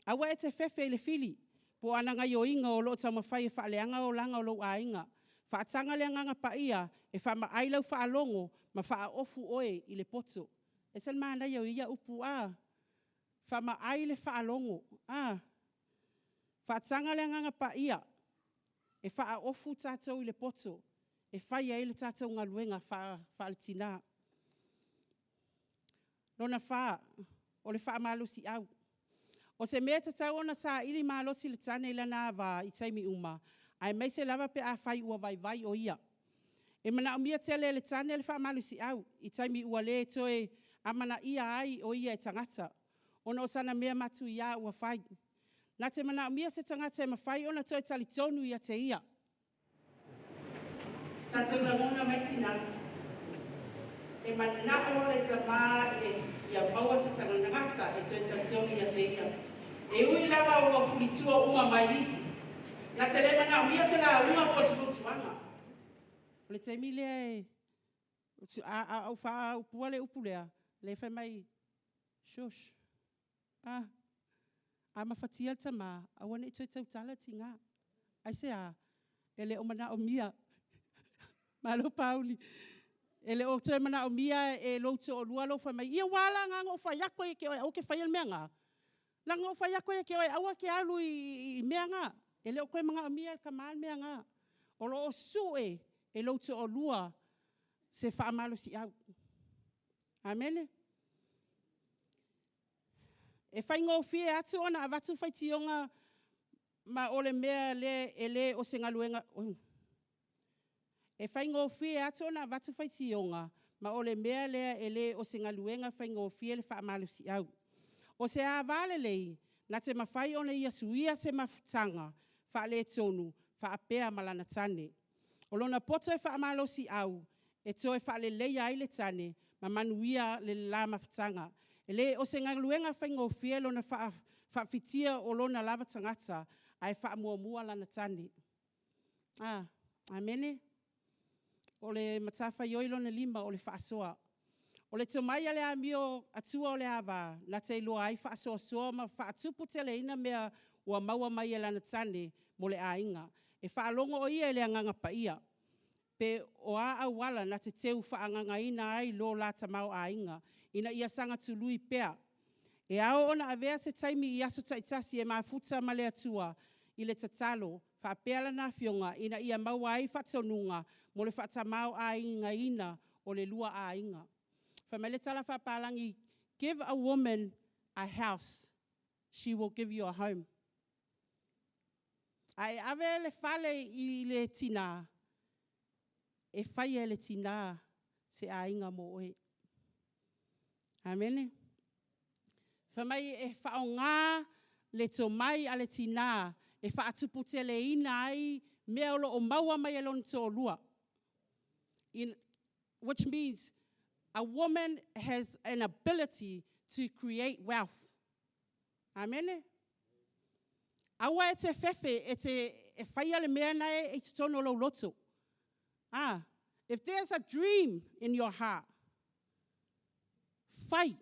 Aua e te fefe i le fili po o ana gaoioiga o lo o taumafai e faaleaga olaga o lou aiga. Faataga le Agaga Paia e faamaai lau faalogo ma faaofu oe i le poto. E ese le manaia o ia upu, a? Faamaai le faalogo, a? Faataga le Agaga Paia e faaofu tatou i le poto e fai ai le tatou galuega faale-tina. Lona 4, o le faamalosiau. O se mea e tatau ona saili malosi le tane i lana ava i taimi uma, aemaise lava pe afai ua vaivai o ia. E manaomia tele e le tane le faamalosiau i taimi ua le toe amanaia ai o ia e tagata, ona o sana mea matuia ua fai. Na te manaomia se tagata e mafai ona toe talitonu ia te ia. Tatou lagona mai tina, e manao le tama ia maua se tagata e toe talitonu ia te ia. E ui lava ua fulitua uma mai isi, na te le manaomia se lauga po o se fautuaga. O le taimi lea e, a ou faaupua le upu lea, lea e fai mai, shush, a, a mafatia le tama, aua ne i toe tautala le tina. Aisea? E le o manaomia. Malo Paauli. E le o toe manaomia e lou toalua lou fai mai, ia ua ala la ona ou fai atu ai ia te oe aua e te faia le mea lena. Leaga na ou fai atu ai ia te oe aua e te alu i mea na. E le o toe manaomia e le tama le mea lena. O lo o sue e lou toalua se faamalosiau. Amene? E faigofie atu ona avatu faitioga ma o le mea le, e le o se galuega. E faigofie atu ona avatu faitioga, ma o le mea lea e le o se galuega faigofie le faamalosiau. O se ava lelei, na te mafai ona ia suia se mafutaga faaletonu faapea ma lana tane. O lona poto e faamalosiau e toe faaleleia ai le tane ma manuia le la mafutaga. E le o se galuega faigofie lona faafitia o lona lava tagata, ae faamuamua lana tane. Ah, amene? O le matafaioi lona 5, o le faasoa. O le tomai a le amio atua o le ava, na te iloa ai faasoasoa ma faatuputeleina mea ua maua mai e lana tane mo le aiga. E faalogo o ia i le Agaga Paia, pe o a auala na te teu faaagagaina ai lo la tamaoaiga, ina ia saga tului pea. E ao ona avea se taimi i aso taitasi e mafuta ma le Atua i le tatalo faapea lana afioga ina ia maua ai faatonuga mo le faatamaoaigaina o le lua aiga. Fai mai le tala faapalagi, give a woman a house, she will give you a home. A e ave le fale i le tina, e faia e le tina se aiga mo oe. Amene? Fai mai e faaaoga le tomai a le tina e faatuputeleina ai mea o lo o maua mai e lona toalua. Which means a woman has an ability to create wealth. Amene? Aua e te fefe e te e faia le mea na e i totonu o lou loto. Ah, if there's a dream in your heart, fai.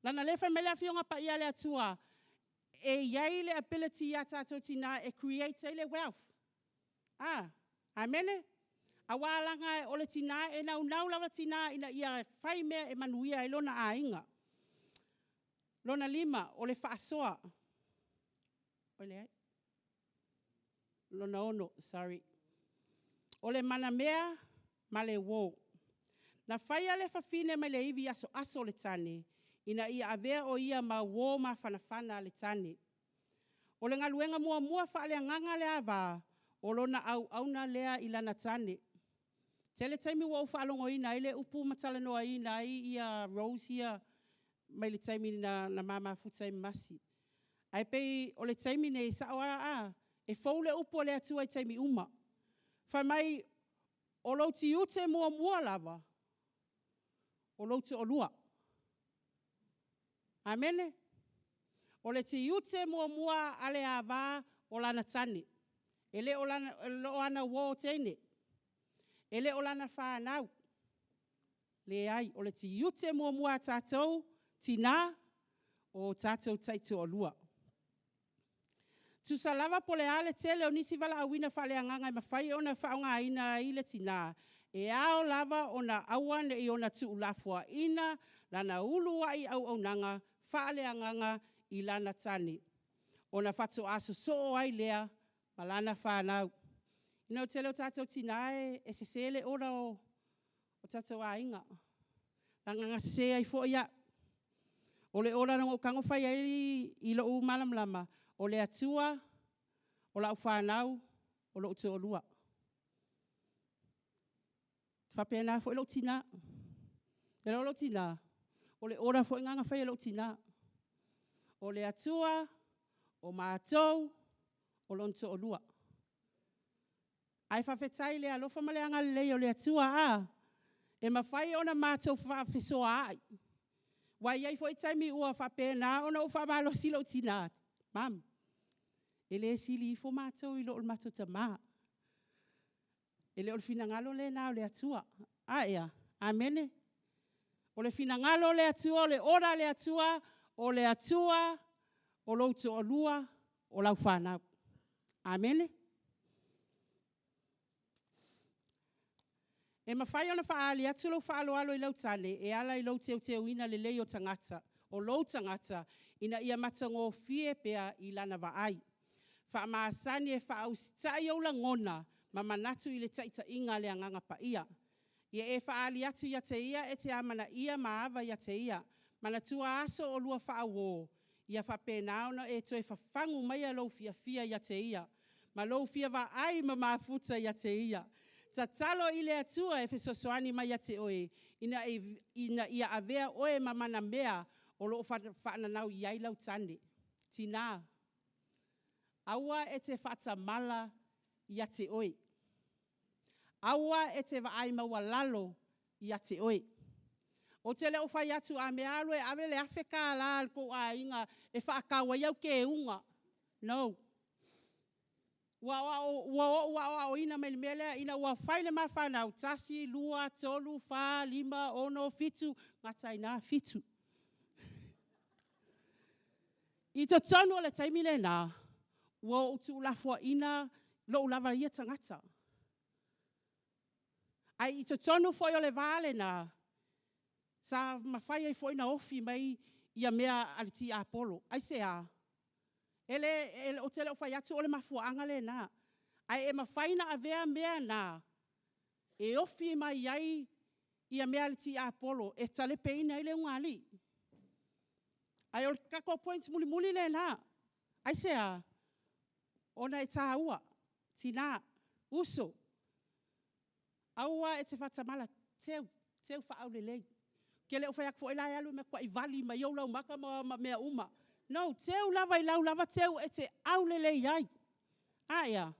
Leaga o lea e fai mai le Afioga Paia a le Atua, e i ai le ability ia tatou tina e create ai le wealth. A, amene? Aua leaga o le tina e naunau lava tina ina ia fai mea e manuia ai lona aiga. Lona lima, o le faasoa. Oi leai, lona 6, sorry. O le manamea ma le uo. Na faia le fafine mai le ivi asoaso o le tane, ina ia avea o ia ma uo mafanafana a le tane. O le galuega muamua faale-agaga a le ava, o lona auauna lea i lana tane. E tele taimi ua ou faalogoina ai le upu ma talanoaina ai ia roles ia mai le taimi na ma mafuta ai ma Masi. Ae pei o le taimi lenei, e sao lava, e fou le upu a le Atua i taimi uma. Fai mai, o lou tiute muamua lava, o lou toalua. Amene? O le tiute muamua a le ava, o lana tane. E le o ana uo teine, e le o lana fanau, leai o le tiute muamua a tatou tina, o tatou taitoalua. Tusa lava po o le a le tele o nisi valaauina faale-agaga e mafai ona faaaogaina ai le tina, e ao lava ona aua ne i ona tuulafoaiina lana uluai auaunaga faale-agaga i lana tane, ona faatoa sosoo ai lea ma lana fanau. O le tele o tatou tina e sese le order o tatou aiga, leaga na sese ai foi au. O le order na ou tago fai ai i lou malamalama, o le Atua, o lau fanau, o lou toalua. E faapena foi lou tina. O lou tina, o le order foi lena na fai e lou tina. O le Atua, o matou, o lona toalua. Ae faafetai i le alofa ma le agalelei o le Atua, e mafai ona matou faafesoaai. Aua e i ai foi taimi ua faapena ona ou faamalosi lou tina, mom, e le sili ifo matou i lo le matou tama. E le o le finagalo lena o le Atua. A ea? Amene? O le finagalo o le Atua, o le order a le Atua, o le Atua, o lou toalua, o lau fanau. Amene? E mafai ona faaali atu lou faaaloalo i lau tane e ala i lou teuteuina lelei o tagata, o lou tagata ina ia matagofie pea i lana vaai. Faamasani e faausitai ou lagona ma manatu i le taitaiga a le Agaga Paia. Ia e faaali atu ia te ia e te amanaia ma ava ia te ia. Manatua aso o oulua faauo, ia faapena ona e toe fafagu maia lou fiafia ia te ia, ma lou fia vaai ma mafuta ia te ia. Tatalo i le Atua e fesoasoani mai ia te oe, ina ia avea oe ma manamea o lo o faananau i ai lau tane. Tina, aua e te faatamala ia te oe. Aua e te vaai maualalo ia te oe. Ou te le o fai atu a mea alu e ave le $1,000 a le tou aiga e faatau ai au keuga. No. Ua ou aoaoina mai le mea lea, ina ua fai le ma fanau, 1, 2, 3, 4, 5, 6, 7, gata ai i ina, 7. I totonu o le taimi lena, ua ou tuulafoaiina lou lava ia tagata. Ae i totonu foi o le va lena, sa mafai ai foi ona ofi mai ia mea a le tiapolo. Aisea? E le, ou te le o fai atu o le mafuaaga lena, ae e mafai ona avea mea na e ofi mai ai ia mea a le tiapolo e talepeina ai le ulugalii. Ae o le tatou point mulimuli lena. Aisea? Ona e taua, tina, uso, aua e te faatamala, teu, teu faaaulelei. Ou te le o fai atu foi la e alu e matuai vali mai ou laumata ma mea uma. No, teu lava i lau lava teu e te aulelei ai. A ea?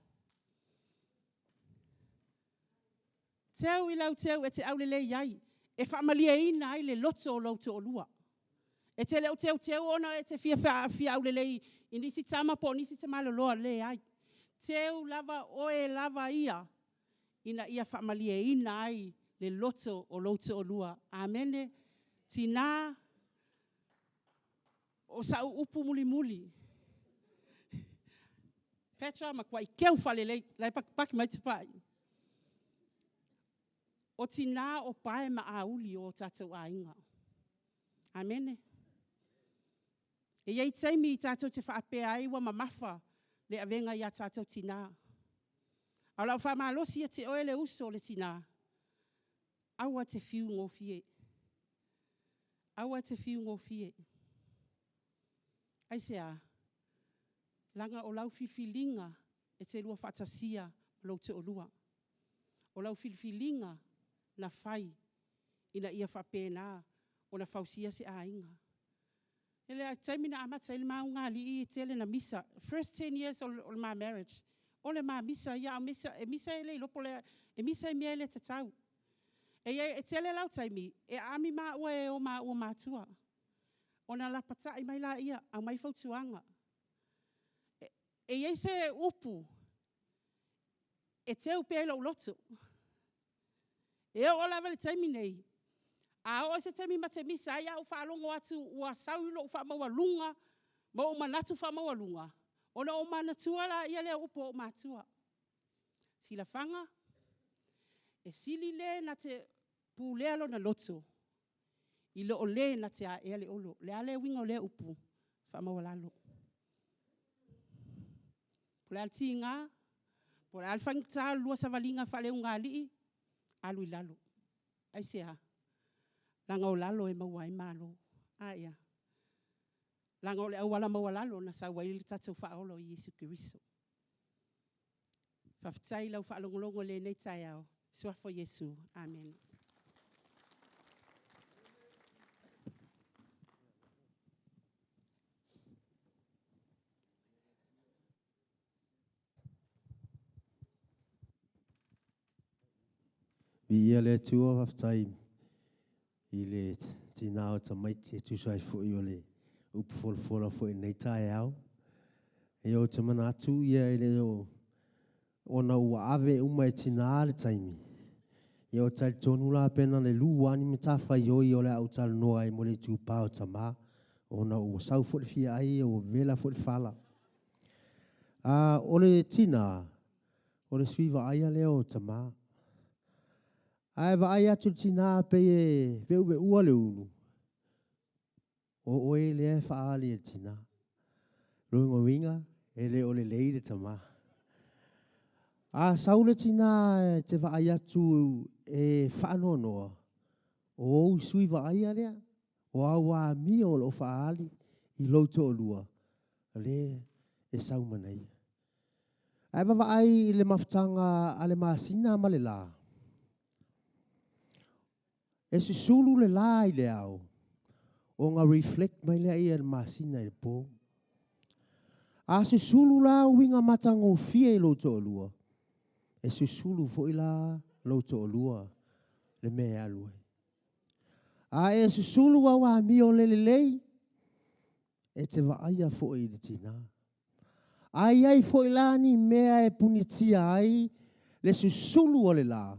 Teu i lau teu e te aulelei ai, e faamalieina ai le loto o lou toalua. E te le o teuteu ona e te fia aulelei i nisi tama po o nisi tamaloloa, leai. Teu lava oe lava ia, ina ia faamalieina ai le loto o lou toalua. Amene? Tina, O sau upu mulimuli, Petra matuai keu faalelei, la e patupatu mai Tupai. O tina o pae ma auli o tatou aiga. Amene. E i ai taimi tatou te faapea ai ua mamafa le avega ia tatou tina. A o lau faamalosi ia te oe le uso le tina, aua e te fiu gofie, aua e te fiu gofie. Aisea? Leaga o lau filifiliga e te lua faatasia lou toalua. O lau filifiliga na fai ina ia faapena ona fausia se aiga. I le taimi na amata ai le ma ulugalii e tele ina misa. First 10 years o le ma marriage, o le ma misa ia, a e misa e le iloa po o le a, e misa i mea e le tatau. E tele la taimi, e aami maua e o maua matua, ona lapatai mai lea, aumai fautuaga. E i ai se upu e teu pea i lou loto, e oo lava i le taimi lenei, a oo i se taimi ma te misa ai ae ou faalogo atu ua sau lou faamaualuga ma ou manatu faamaualuga, ona ou manatua lea o upu a ou matua. Silafaga, e sili le na te pulea lona loto, i lo le na te aea le olo. O le a le uiga o lea upu? Faamaualalo. Po o le a le tiga, po o le a le faigata o le lua savaliga faale-ulugalii, alu i lalo. Aisea? Leaga o lalo e maua ai malo. A ia? Leaga o le auala maualalo na sau ai le tatou Faaola o Iesu Keriso. Faafetai i lau faalogologo i lenei taeao. I le Suafa o Iesu. Amene. Viia le Atua, faafetai i le tina o tamaiti e tusa ai foi o le upu folafola foi i lenei taeao. Ia ou te manatu ia e le o ona ua ave uma e tina le taimi, ia ou te talitonu la pe na o le lu lava ni matafaioi o le a ou talanoa ai mo le itupa o tama, ona ua sau foi le fia ai, ua vevela foi le fala. A, o le tina, o le sui vaaia lea o tama. A e vaai atu i le tina pei e veuveua le ulu, o oe lea e faaali e le tina. Lona uiga, e le o lelei le tama. A sau le tina e te vaai atu e faanoanoa, o ou sui vaaia lea, o au amio o lo o faaali i lou toalua, lea e sau ma ia. Ae vaavaai i le mafutaga a le masina ma le la, e susulu le la i le ao, ona reflect mai lea i le masina i le po. A susulu la uiga matagofie i lou toalua, e susulu foi la lou toalua le mea e alu ai. A e susulu au amio le lelei, e te vaaia foi i le tina. A i ai foi la ni mea e punitia ai le susulu o le la,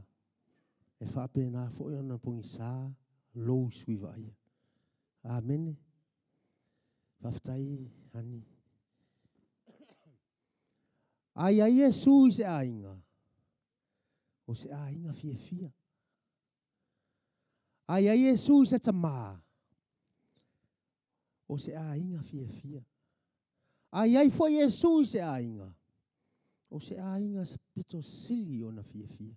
e faapena foi ona pogisa lou sui vaaia. Amene. Faafetai, Ani. A i ai Iesu i se aiga, o se aiga fiafia. A i ai Iesu i se tama, o se aiga fiafia. A i ai foi Iesu i se aiga, o se aiga pito sili ona fiafia.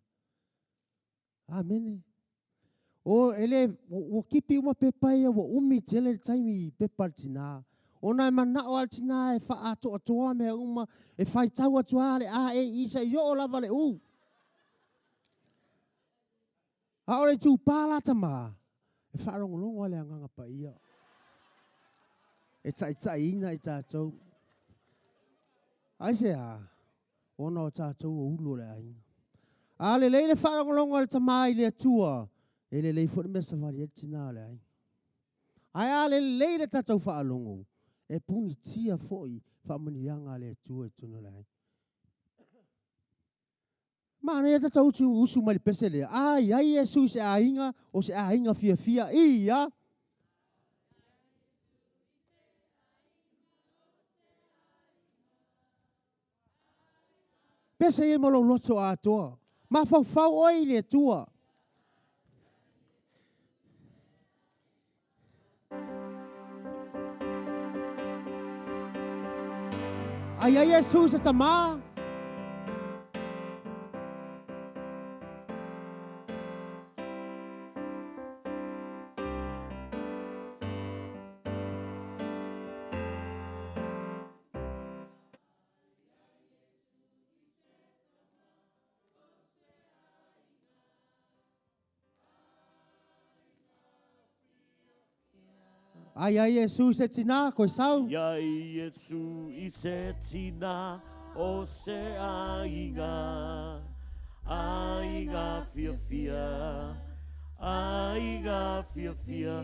Amene. O, e le, ua kipi uma pepa ia, ua umi tele le taimi i pepa a le tina. Ona e manao lava le tina e faaatoatoa mea uma, e faitau atu lava le A, E, I seia oo lava i le U. A o le itupa la tama, e faalogologo lava i le Agaga Paia e taitaiina i tatou. Aisea? Ona o tatou o ulu o le aiga. A lelei le faalogologo a le tama i le Atua, e lelei foi le mea e savali ai le tina o le aiga. Ae a lelei le tatou faalogo, e punitia foi faamanuiaga a le Atua i totonu o le aiga. Manaia le tatou usu, usu mai le pese lea. A i ai Iesu i se aiga, o se aiga fiafia, ia. Pese i ai ma lou loto atoa. Mafaufau oe i le Atua. A i ai Iesu se tamā. Ai ai Iesu i se tinā, koe sau. Ai ai Iesu i se tinā o se aiga, aiga fiafia, aiga fiafia.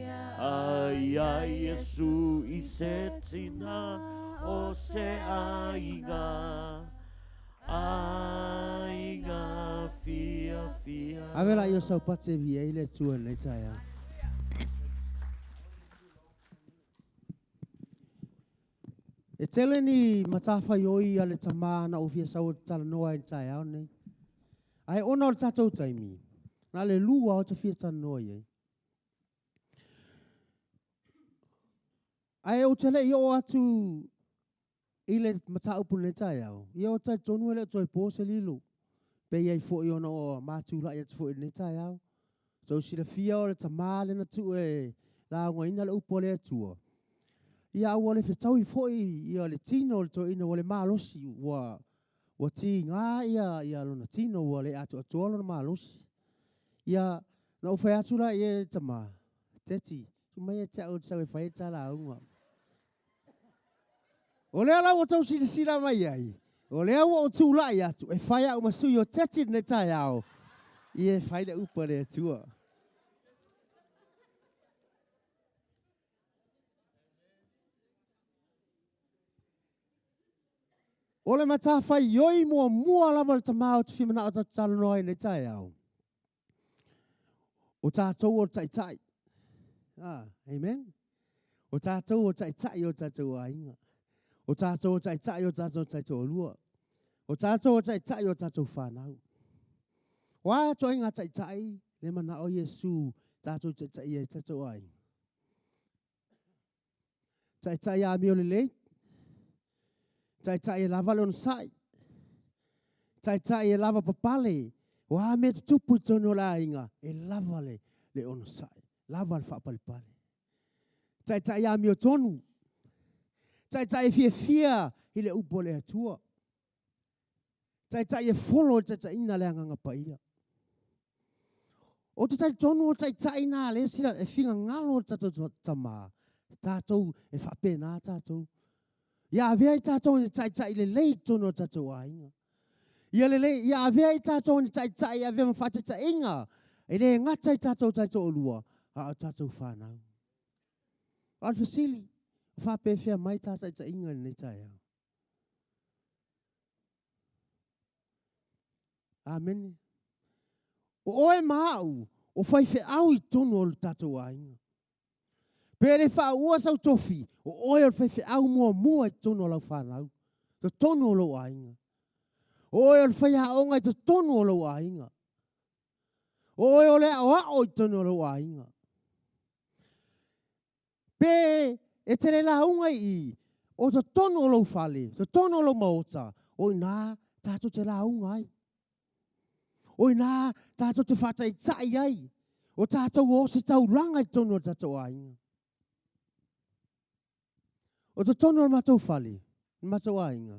Ai ai Iesu i se tinā o se aiga, Aiga fiafia. Ave la i o sau pate vi ai le Atua i lenei taeao. E tele ni matafaioi a le tamā na ou fia sau e talanoa ai i le taeao nei. Ae ona o le tatou taimi, na o le lua ou te fia talanoa i ai. Ae ou te le i oo atu I le mataupu i lenei taeao, ia ou te talitonu e le o toe po se lilo. Pei ai foi ona ua ma tulai atu foi i lenei taeao. Tou silafia o le tama lea na tuu e laugaina le upu a le Atua. Ia a ua le fetaui foi ia le tino o le toeaina ua le malosi, ua ua tiga ia ia lona tino ua le atoatoa lona malosi. Ia na ou fai atu la i ai le tama, Teti, tuu mai ia te au ou te sau e fai le ta lauga. O lea la ua outou silasila mai ai, o lea ua ou tulai atu e fai au ma sui o Teti i lenei taeao, ia e fai le upu a le Atua. O le matafaioi muamua lava o le tama ou te fia manao tatou talanoa ai i lenei taeao, O tatou o taitai. Ah, amen. O tatou o taitai o tatou aiga. O tatou o taitai o tatou taitoalua. O tatou o taitai o tatou whanau. O a ituaiga taitai le manao Iesu tatou taitai ai tatou aiga. Taitai amio lelei, taitai e lava le onosai, taitai e lava papale, o a mea tutupu i totonu o le aiga, e lava le, le onosai, lava le faapalepale. Taitai amiotonu, taitai e fiafia i le upu a le Atua, Taitai e folo i le taitaiina le Agaga Paia. Ou te talitonu o taitai na lea sila e finagalo le tatou tama, tatou e faapena tatou. Ia avea i tatou ni taitai lelei i totonu o tatou aiga. Ia lelei, ia avea i tatou ni taitai e avea ma faataitaiga e le gata i tatou taitoalua, a o tatou fanau. A o le fesili, o faapefea mai ta taitaiga i lenei taeao? Amene. O oe ma au, o faifeau i totonu o le tatou aiga. Pe le faaua sau tofi, o oe o le faifeau muamua i totonu o lau fanau, totonu o lou aiga. O oe o le faiaoga i totonu o lou aiga. O oe o le aoao i totonu o lou aiga. Pe e te le lauga i i, o totonu o lou fale, totonu o lou maota, o i ina tatou te lauga ai. O i ina tatou te faataitai ai, o tatou o ositaulaga i totonu o le tatou aiga. O totonu o le matou fale, le matou aiga,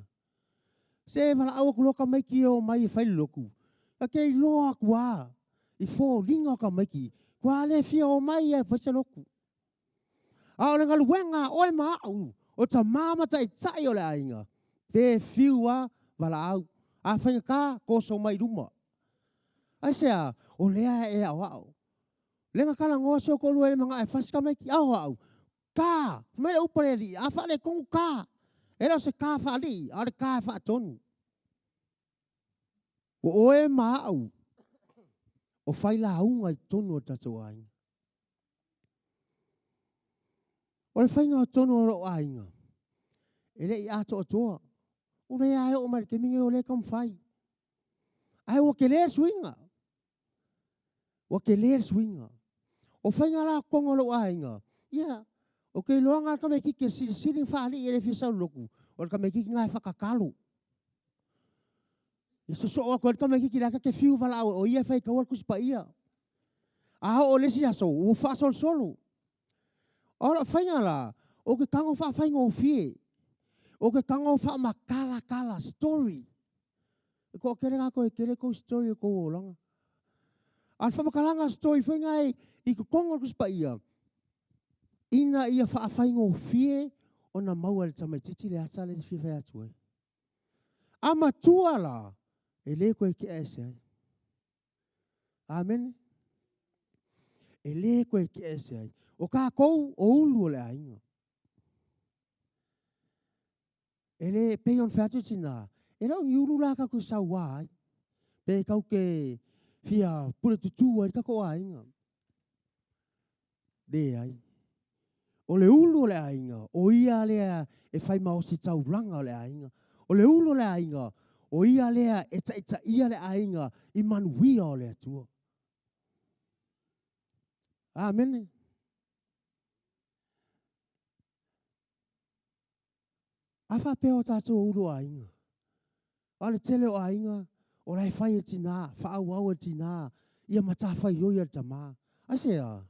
se e valaau atu loa tamaiti e omai e fai le lotu, ta te iloa atu lava i foliga o tamaiti, ua le fia omai lava e fai se lotu. A o le galuega a oe ma au, o tama ma taitai o le aiga, pe fiu lava valaau, a faigata, toso mai i luma. Aisea? O lea e aoao. Lea na talanoa si ou toalua i le manao e fasi tamaiti, a o au, Ta! Fai mai le upu a le Alii, a faaletonu ta, e le o se ta faalii, a o le ta e faatonu. O oe ma au, o failauga i totonu o le tatou aiga. O le faiga o totonu o lou aiga, e le i atoatoa. O lea lava e oo mai i le taimi nei o lea e taumafai. Ae ua tele le suiga. Ua tele le suiga. O faiga la totonu o lou aiga, ia, ou te iloa na o le tamaitiiti e silisili ona faalii e le fia sau i le lotu, o le tamaitiiti lena e faatatalo. E sosoo atu ai le tamaitiiti la ta te fiu e valaau ai, o ia e faitaua le Tusi Paia. A oo i le isi aso, ua faasolosolo. O lau faiga la, ou te tago faafaigofie, ou te tago faamatalatala, story. E toatele tatou e tele tou story o tou olaga. A o le faamatalaga story foi na i totonu o le Tusi Paia, ina ia faafaigofie ona maua e le tamaitiiti le ata lea e fia fai atu ai. A matua la, e le toe tea ese ai. Amene. E le toe tea ese ai. O tatou o ulu o le aiga. E le pei ona fai atu le tina, e le o ni ulu la tatou te saua ai, pe tatou te fia puletutu ai le tatou aiga. Leai. O le ulu o le aiga, o ia lea e fai ma ositaulaga o le aiga. O le ulu o le aiga, o ia lea e taitaia le aiga i manuia o le Atua. Amene. A faapea o tatou ulu o aiga, a o le tele o aiga o la e fai e tina, faaauau e tina ia matafaioi a le tama. Aisea?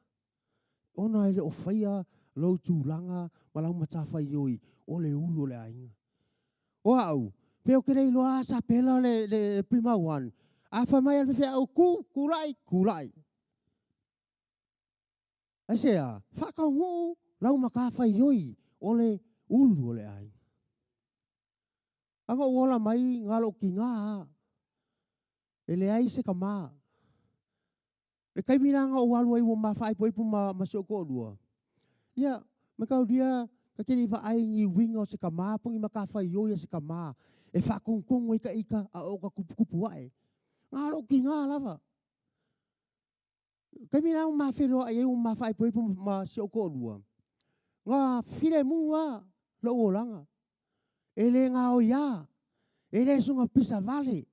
Ona e le o faia lou tulaga ma lau matafaioi o le ulu o le aiga. O au, pe ou te le iloa lava sapela le, le Prima One, a fai mai lava le faifeau, tu, tulai, tulai. Aisea? Faataunuu lau matafaioi o le ulu o le aiga. A na ou ola mai na lou tiga lava, e leai se tama. Le taimi la na ou alu ai ua ma faaipoipo ma, ma si ou toalua, ia, mataulia ta te le i vaai i ni uiga o se tama po o ni matafaioi a se tama e faatonutonu ai ta ita a o ta tuputupu ae. Na o lou tiga lava. Taimi la ua ma feiloai ai ua ma faaipoipo ma si ou toalua, na filemu lava lou olaga. E le gaoia, e le soona pisa vale.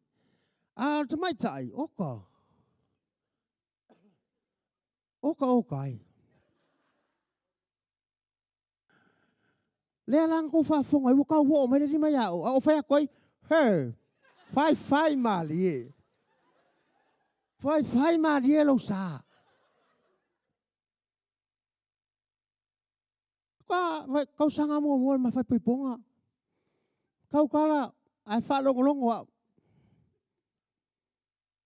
A o le tamaitai, oka, oka oka e. Lea la na tou faafofoga ai ua tau oo mai le lima ia oe, a ou fai atu ai, He, faifai malie. Faifai malie lou sa. Ka tausaga muamua o le mafaipoipoga. Tautala ae faalogologo au.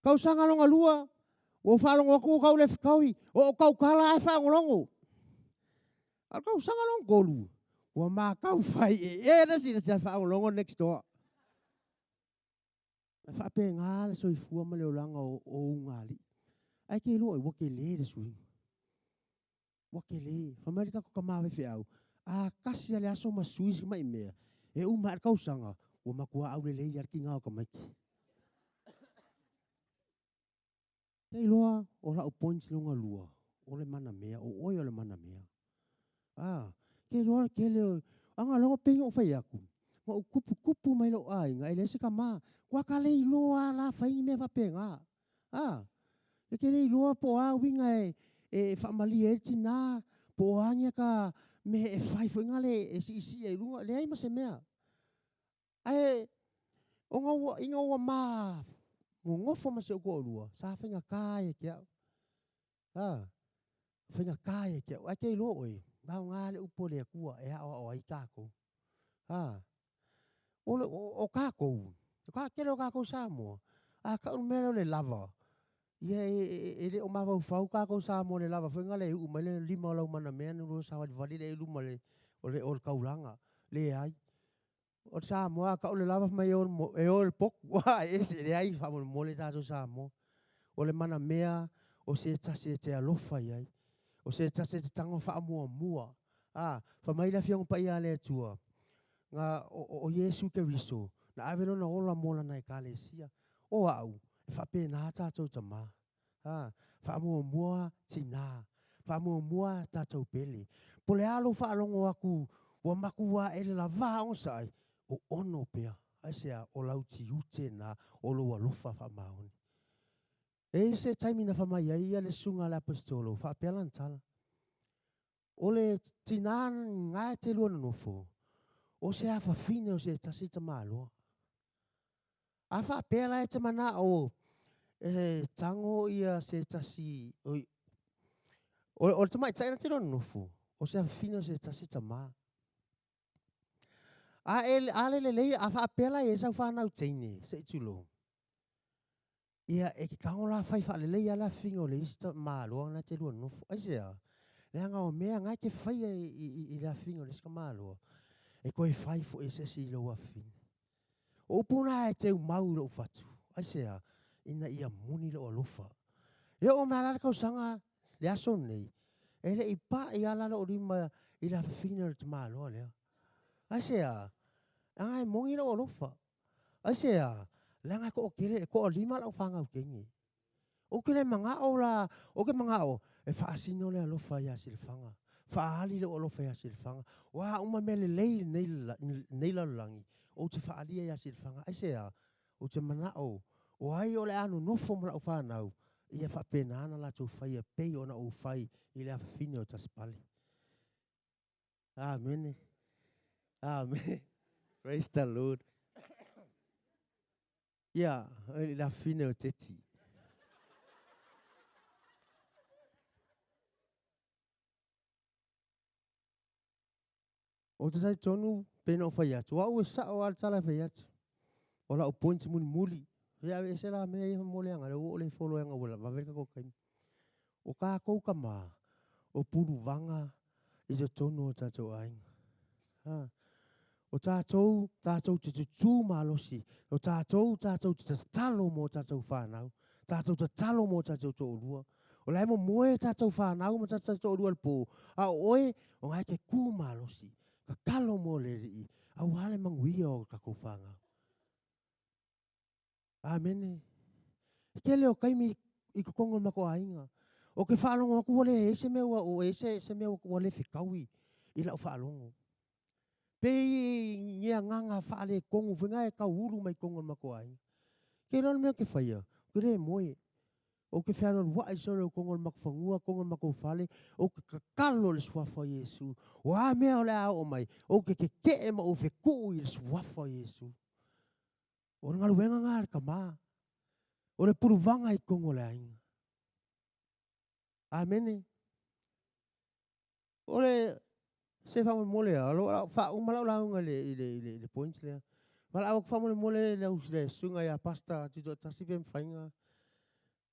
Tausaga lona lua, ua ou faalogo atu ua tau le fetaui, o ou tautala ae faalogologo. A o le tausaga lona tolu, ua matau fai e le isi le faalogologo next door. E faapena le soifua ma le olaga o ulugalii. Ae te iloa ua tele le suiga. Ua tele. Fai mai le tatou tama faifeau, a tasi lava le aso ma sui si tamai mea, e uma ae le tausaga, ua matua aulelei lava le tiga o tamaiti. Te iloa o lau points lona lua, o le manamea, o oe o le manamea. A, te iloa le tele o, aga loa pei ona ou fai atu, na ou tuputupu mai lou aiga, e leai se tama. Ua ta le iloa lava la fai ni mea faapena. A, e te le iloa po o a uiga e faamalie ai le tina, po o a ni ata mea e fai foi nale e siisii ai i luga, leai ma se mea. Ae ona ua, ina ua ma nonofo ma si ou toalua, sa faigata ia te au. A, faigata ia te au. Ae te iloa oe, e aoga le upu a le Atua e aoao ai tatou. A, o, le, o, o tatou, o ka tele o tatou Samoa, a tau le mea lea o le lava, ia e, e, e le o mafaufau tatou Samoa i le lava foi lea e uu mai le lima o lau manamea na lua savalivali lea i luma o le, o le, o le taulaga. Leai. O le Samoa a tau le lava fai mai e o e o i le potu. E ese, leai, faamolemole tatou Samoa. O le manamea o se tasi e te alofa i ai. O se tasi e te tago faamuamua. A, fai mai le Afioga Paia a le Atua, na, o, o, o Iesu Keriso, na ave lona ola mo lana Ekalesia. O au, e faapena tatou tama. A, faamuamua tina, faamuamua tatou pele. Po o le a lou faalogo atu ua matua ele lava onosai, o ono pea. Aisea? O lau tiute lena, o lou alofa faamaoni. E i ai se taimi na fai mai ai ia le susuga a le Aposetolo, faapea lana tala, O le tina na e te lua nonofo, o se afafine o se tasi tamaloa. A faapea la e te manao e tago ia se tasi, oi, o le tamaitai na te lua nonofo, o se afafine o se tasi tama. A e, a le lelei, a faapea la e i ai sau fanau teine, se i tulou, Ia, e te tago la fai faalelei lava le afiga o le isi tamaloa lena e te lua nonofo. Aisea? Leaga o mea na e te faia i le afiga o le isi tamaloa, e toe fai foi e se isi i lou afafine. O upu na e teumau i lou fatu. Aisea? Ina ia moni lou alofa. E oo mai lava la le tausaga, le aso lenei, e le i pai lava la lou lima i le afafine o le tamaloa lea. Aisea? Leaga e moni lou alofa. Aisea? Leaga e toatele, e toalima lau fanau teine. Ou te le manao la, ou te manao e faasino le alofa ia Silafaga, faaali lou alofa ia Silafaga. O a uma mea lelei i lenei lalolagi, ou te faaalia ia Silafaga. Aisea? Ou te manao, o ai o le a nonofo ma lau fanau, ia faapena ona latou faia pei ona ou fai i le afafine o Tasipale. Amene. Amene. Praise the Lord. Ia, i le afafine o Teti. Ou te talitonu pei ona ou fai atu, o au e sao lava le tala e fai atu. O lau point mulimuli, ia aveese la mea ia mo leaga lea ua ou le follow leaga ua vave le tatou taimi. O tatou tama, o puluvaga i totonu o tatou aiga. Ha. O tatou, tatou te tutū malosi. O tatou, tatou te tatalo mo tatou whanau. Tatou tatalo mo tatou to'olua. O la e momoe tatou whanau ma tatou to'olua i le pō. A o oe, o nga e te kū malosi. Tatalo mo le Alii, auā le manuia o tatou whanau. Amene. E tele o taimi i totonu o le matou aiga, ou te faalogo atu ua leai se mea ua, ua i ai se mea ua le fetaui i lau faalogo. Pei ni agaga faaletonu foi na e tauulu mai totonu o le matou aiga. Ke iloa le mea ou te faia, ou te le moe. Ou te fealualuai solo i totonu o le matou fanua, totonu o le matou fale, ou te tatalo i le Suafa o Iesu. O a mea o le a oo mai, ou te tetee ma ou fetuu i le Suafa o Iesu. O le galuega lena a le tama, o le puluvaga i totonu o le aiga. Amene. O le se faamolemole lava, o lo o faauma lau lauga i le, i le, i le, i le point lea. Valaau atu faamolemole le, le susuga ia Pastor Tutoatasi pe mafai ona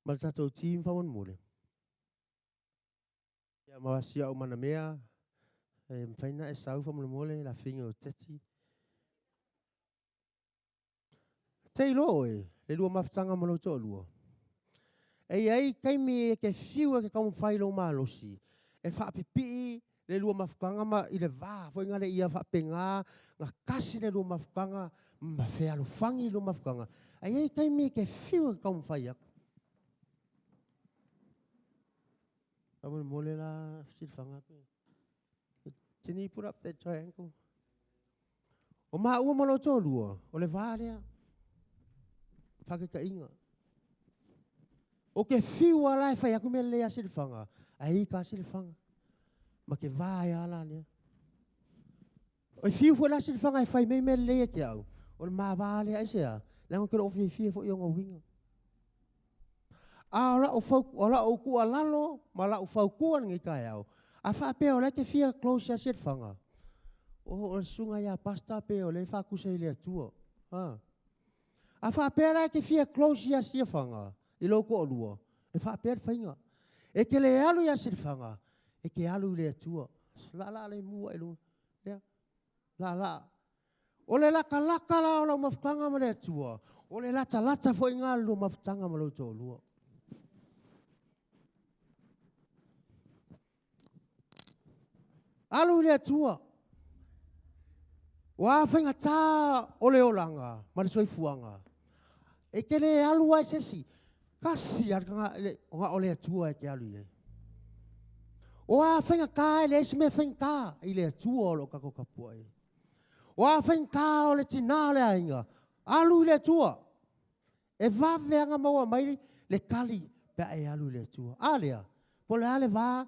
ma le tatou team faamolemole. Ia ma si au manamea, e mafai ona e sau faamolemole lafiga o Teti. Te iloa oe, le lua mafutaga ma lou toalua. E i ai taimi e te fiu e te taumafai i lou malosi e faapipii le lua mafutaga ma i le va foi na le ia faapena na tasi le lua mafutaga ma fealofani le lua mafutaga. Ae i ai taimi e te fiu e te taumafai atu. Faamolemole la Silafaga pe. Can you put up that triangle? O maua ma lou toalua, o le va lea. Faataitaiga. O ke fiu a la e fai atu mea lelei a Silafaga, ae i ka Silafaga. Ma ke va ai a la lea. O e fiu foi la Silafaga e fai mai mea lelei e te au, o le ma va lea, aisea? Leaga ou te le o fiafia foi i ona uiga. A o lau, fau, o lau tuualalo ma lau fautua lenei taeao, a faapea o la e te fia close ia Silafaga, o le susuga ia Pastor pe o lea e faatusa i le Atua. Ha. A faapea la e te fia close ia Silafaga i lou toalua, e faapea le faiga. E te le alu ia Silafaga, e te alu i le Atua. Laalaa le mua i luga. Lea. Laalaa. O le latalata la o lau mafutaga ma le Atua, o le latalata foi lena o le lua mafutaga ma lou toalua. Alu i le Atua. O a faigata o le olaga ma le soifuaga, e te le alu ai se isi, tasi lava le na o le Atua e te alu i ai. O a faigata, e leai se mea faigata i le Atua o lo o tatou tapuai ai. O a faigata o le tina o le aiga, Alu i le Atua. E vave lava ona maua mai le tali pe a e alu i le Atua. A lea, po o le a le va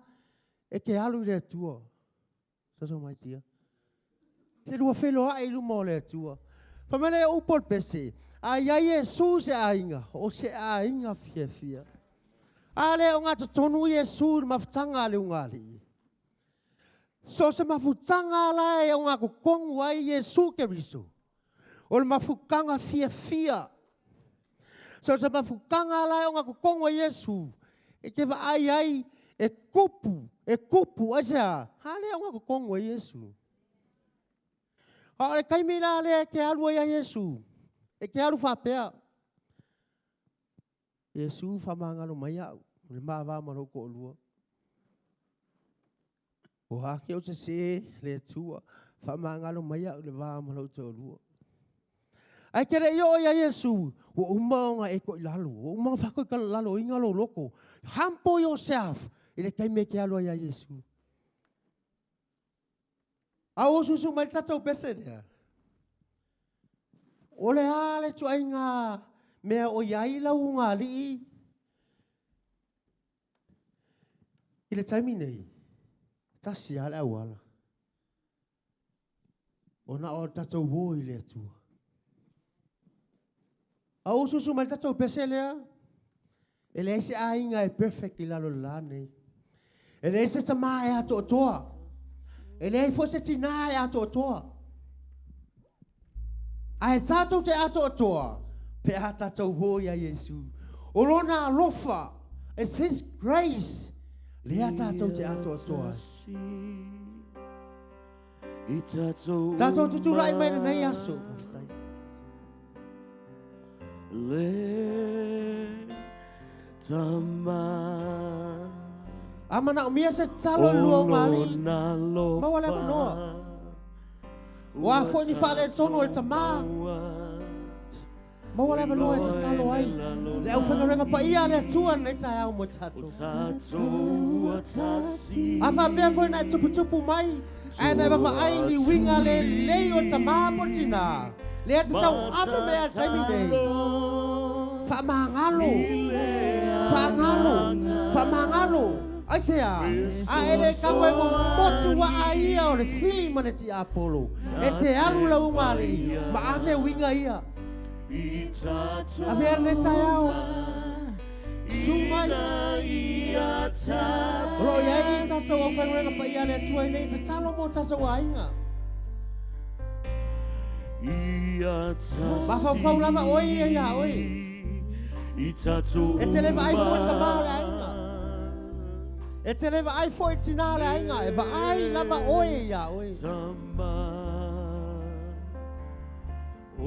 e te alu i le Atua. Soso mai tia. Se lua feiloai i luma o le Atua. Fai mai lea o upu o le pese, a i ai Iesu i se aiga, o se aiga fiafia. A lea e ogatotonu Iesu i le mafutaga a le ulugalii. So o se mafutaga lava la e ogatotonu ai Iesu Keriso, o le mafutaga fiafia. So o se mafutaga lava la e ogatotonu ai Iesu, e te vaai ai e tupu, e tupu, aisea? A lea e ogatotonu ai Iesu. A o le taimi la lea e te alu ai ia Iesu, e te alu faapea, Iesu faamagalo mai au i le ma va ma lou toalua. O a ke ou sesē le Atua, faamagalo mai au i le va ma lou toalua. Ae te le i oo ia Iesu, ua uma ona e toilalo, ua uma ona faatoilaloina lou loto. Humble yourself i le taimi e te alu ai ia Iesu. A ua usuusu mai le tatou pese lea. O le a le ituaiga mea o i ai lau ulugalii i le taimi nei? Tasi lava le auala. O na o tatou o i le Atua. A ua usuusu mai le tatou pese lea, e leai se aiga e perfect i lalo o le la nei. E leai se tama e atoatoa. E leai foi se tinā e atoatoa. Ae tatou te atoatoa pe a tatou o iā Iesu. O Lona alofa, it's His grace, lea tatou te atoatoa ai. Tatou tutulai mai lenei aso. Faafetai. Le tama. A manaomia se tatalo i le lua ulugalii, maua le avanoa. O a foi ni faaletonu o le tama, Maua le avanoa e tatalo ai le aufaigaluega paia a le Atua i lenei taeao mo tatou. A faapea foi na e tuputupu mai ae na e vaavaai i ni uiga lelei o le tama po o le tinā, lea te tauave mai lava i le taimi nei, faamagalo, faagalo, faamagalo. Aisea? A e le tago e momotu waa ia o le fili ma le tiapolo, e te alu i lau ulugalii ma ave uiga ia. Avea lenei taeao, susu mai. O lo o i ai tatou aufaigaluega paia a le Atua i nei, tatalo mo tatou aiga. Mafaufau lava oe ia iā oe. E te le vaai fua i le tama o le aiga. E te le vaai foi i le tinā o le aiga. E vaai lava oe iā oe. O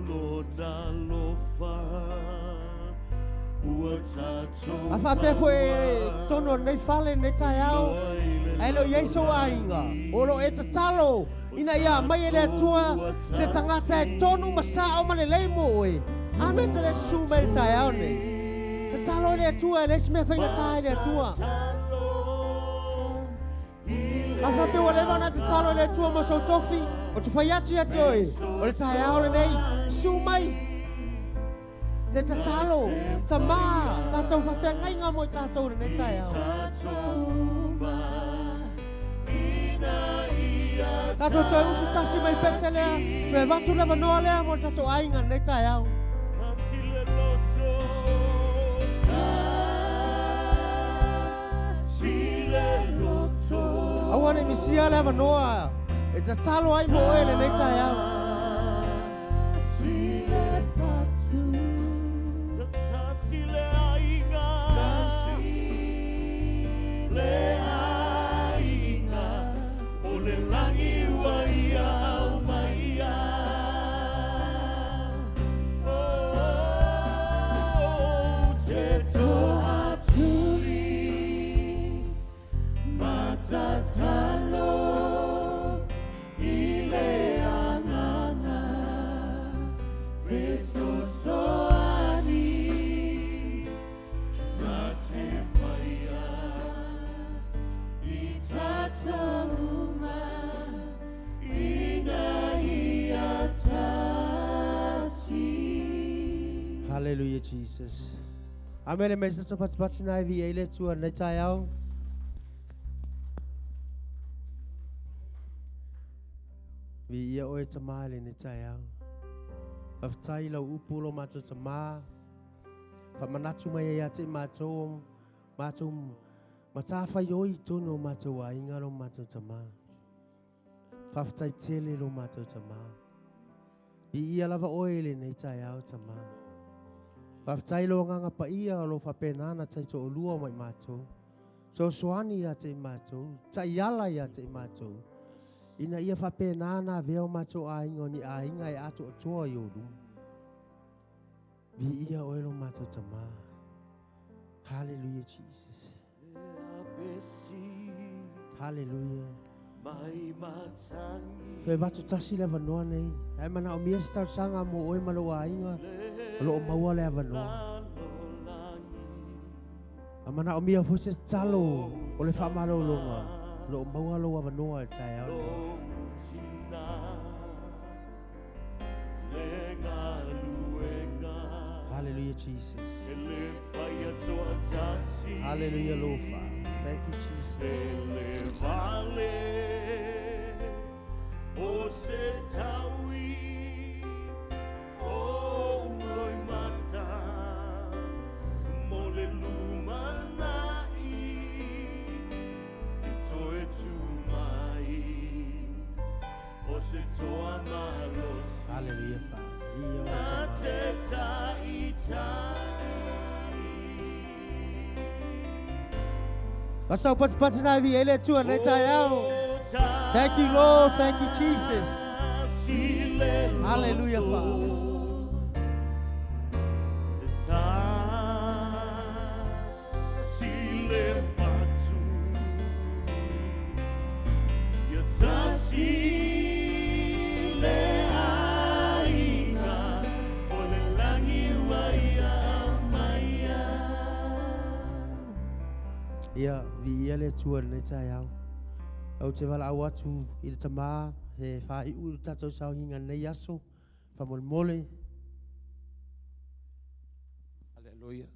lona alofa ua tatou A faapea foi i totonu o lenei fale i lenei taeao, ae le o i ai sou aiga, o lo o e tatalo ina ia aumai e le Atua se tagata e tonu ma sao ma lelei mo oe, a mea te le susu mai i le taeao nei? Tatalo i le Atua, e leai se mea faigata i le Atua. A faapea ua leva ona e tatalo i le Atua mo sou tofi, ou te fai atu ia te oe, o le taeao lenei, susu mai le tatalo, tamā, tatou faafeagaiga mo i tatou i lenei taeao. Tatou toe usu tasi mai pese lea, toe avatu le avanoa lea mo le tatou aiga i lenei taeao. Aua ne i misia le avanoa e tatalo ai mo oe i lenei taeao. Hallelujah, Jesus. Amene mai se patipati na vi ai le Atua nei taeao. Viia oe Tamā i lenei taeao. Faafetai i lau upu lo matou Tamā. Faamanatu mai ai ia te i matou o matou matafaioi i totonu o matou aiga lo matou Tamā. Faafetai tele lo matou Tamā. Viia lava oe i lenei taeao Tamā. Faafetai i lou Agaga Paia o lo o faapena ona taitoalua ma i matou. Fesoasoani ia te i matou, taiala ia te i matou, ina ia faapena ona avea o matou aiga o ni aiga e atoatoa i ou luma. Viia oe lo matou Tamā. Hallelujah, Jesus. Hallelujah. Toe avatu tasi le avanoa nei. Ae manaomia se talosaga mo oe ma lou aiga, o lo o maua le avanoa. A manaomia foi se tatalo o le faamalologa, o lo o maua lou avanoa i le taeao lenei. Hallelujah, Jesus. Hallelujah, Lord Father. Thank you, Jesus. Hallelujah, Father. Masau patipati na vi ele tua nei taeao. Thank you, Lord. Thank you, Jesus. Hallelujah, Father. Ia, viia le Atua i lenei taeao. Ou te valaau atu i le Tamā e faaiu i le tatou sauniga i lenei aso, faamolemole. Aleluia.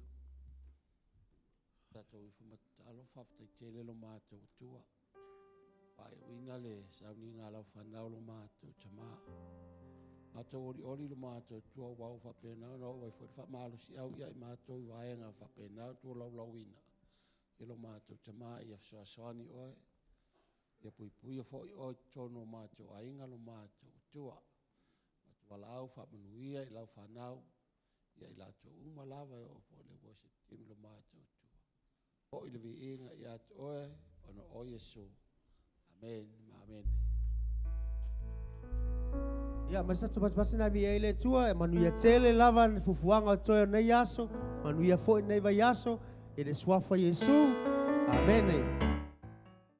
Tatou ifo ma tatalo, faafetai tele lo matou Atua. Faaiuina le sauniga a lau fanau lo matou Tamā. Matou olioli lo matou Atua ua ua faapena ona oo ai foi le faamalosiau ia i matou i vaega faapena ona tualaulauina i lo matou Tamā ia fesoasoani oe, ia puipuia foi oe i totonu o matou aiga lo matou Atua. Matou valaau faamanuia i lau fanau ia i latou uma lava e oo foi i le worship team lo matou Atua. Foi le viiga ia te oe ona o Iesu. Amen ma amene. Ia, mai sa tupatupati na mi ai le Atua, e manuia tele lava ni fufuaga o totoe o nei aso, manuia foi lenei vaiaso, i le suafa o Iesu. Amene.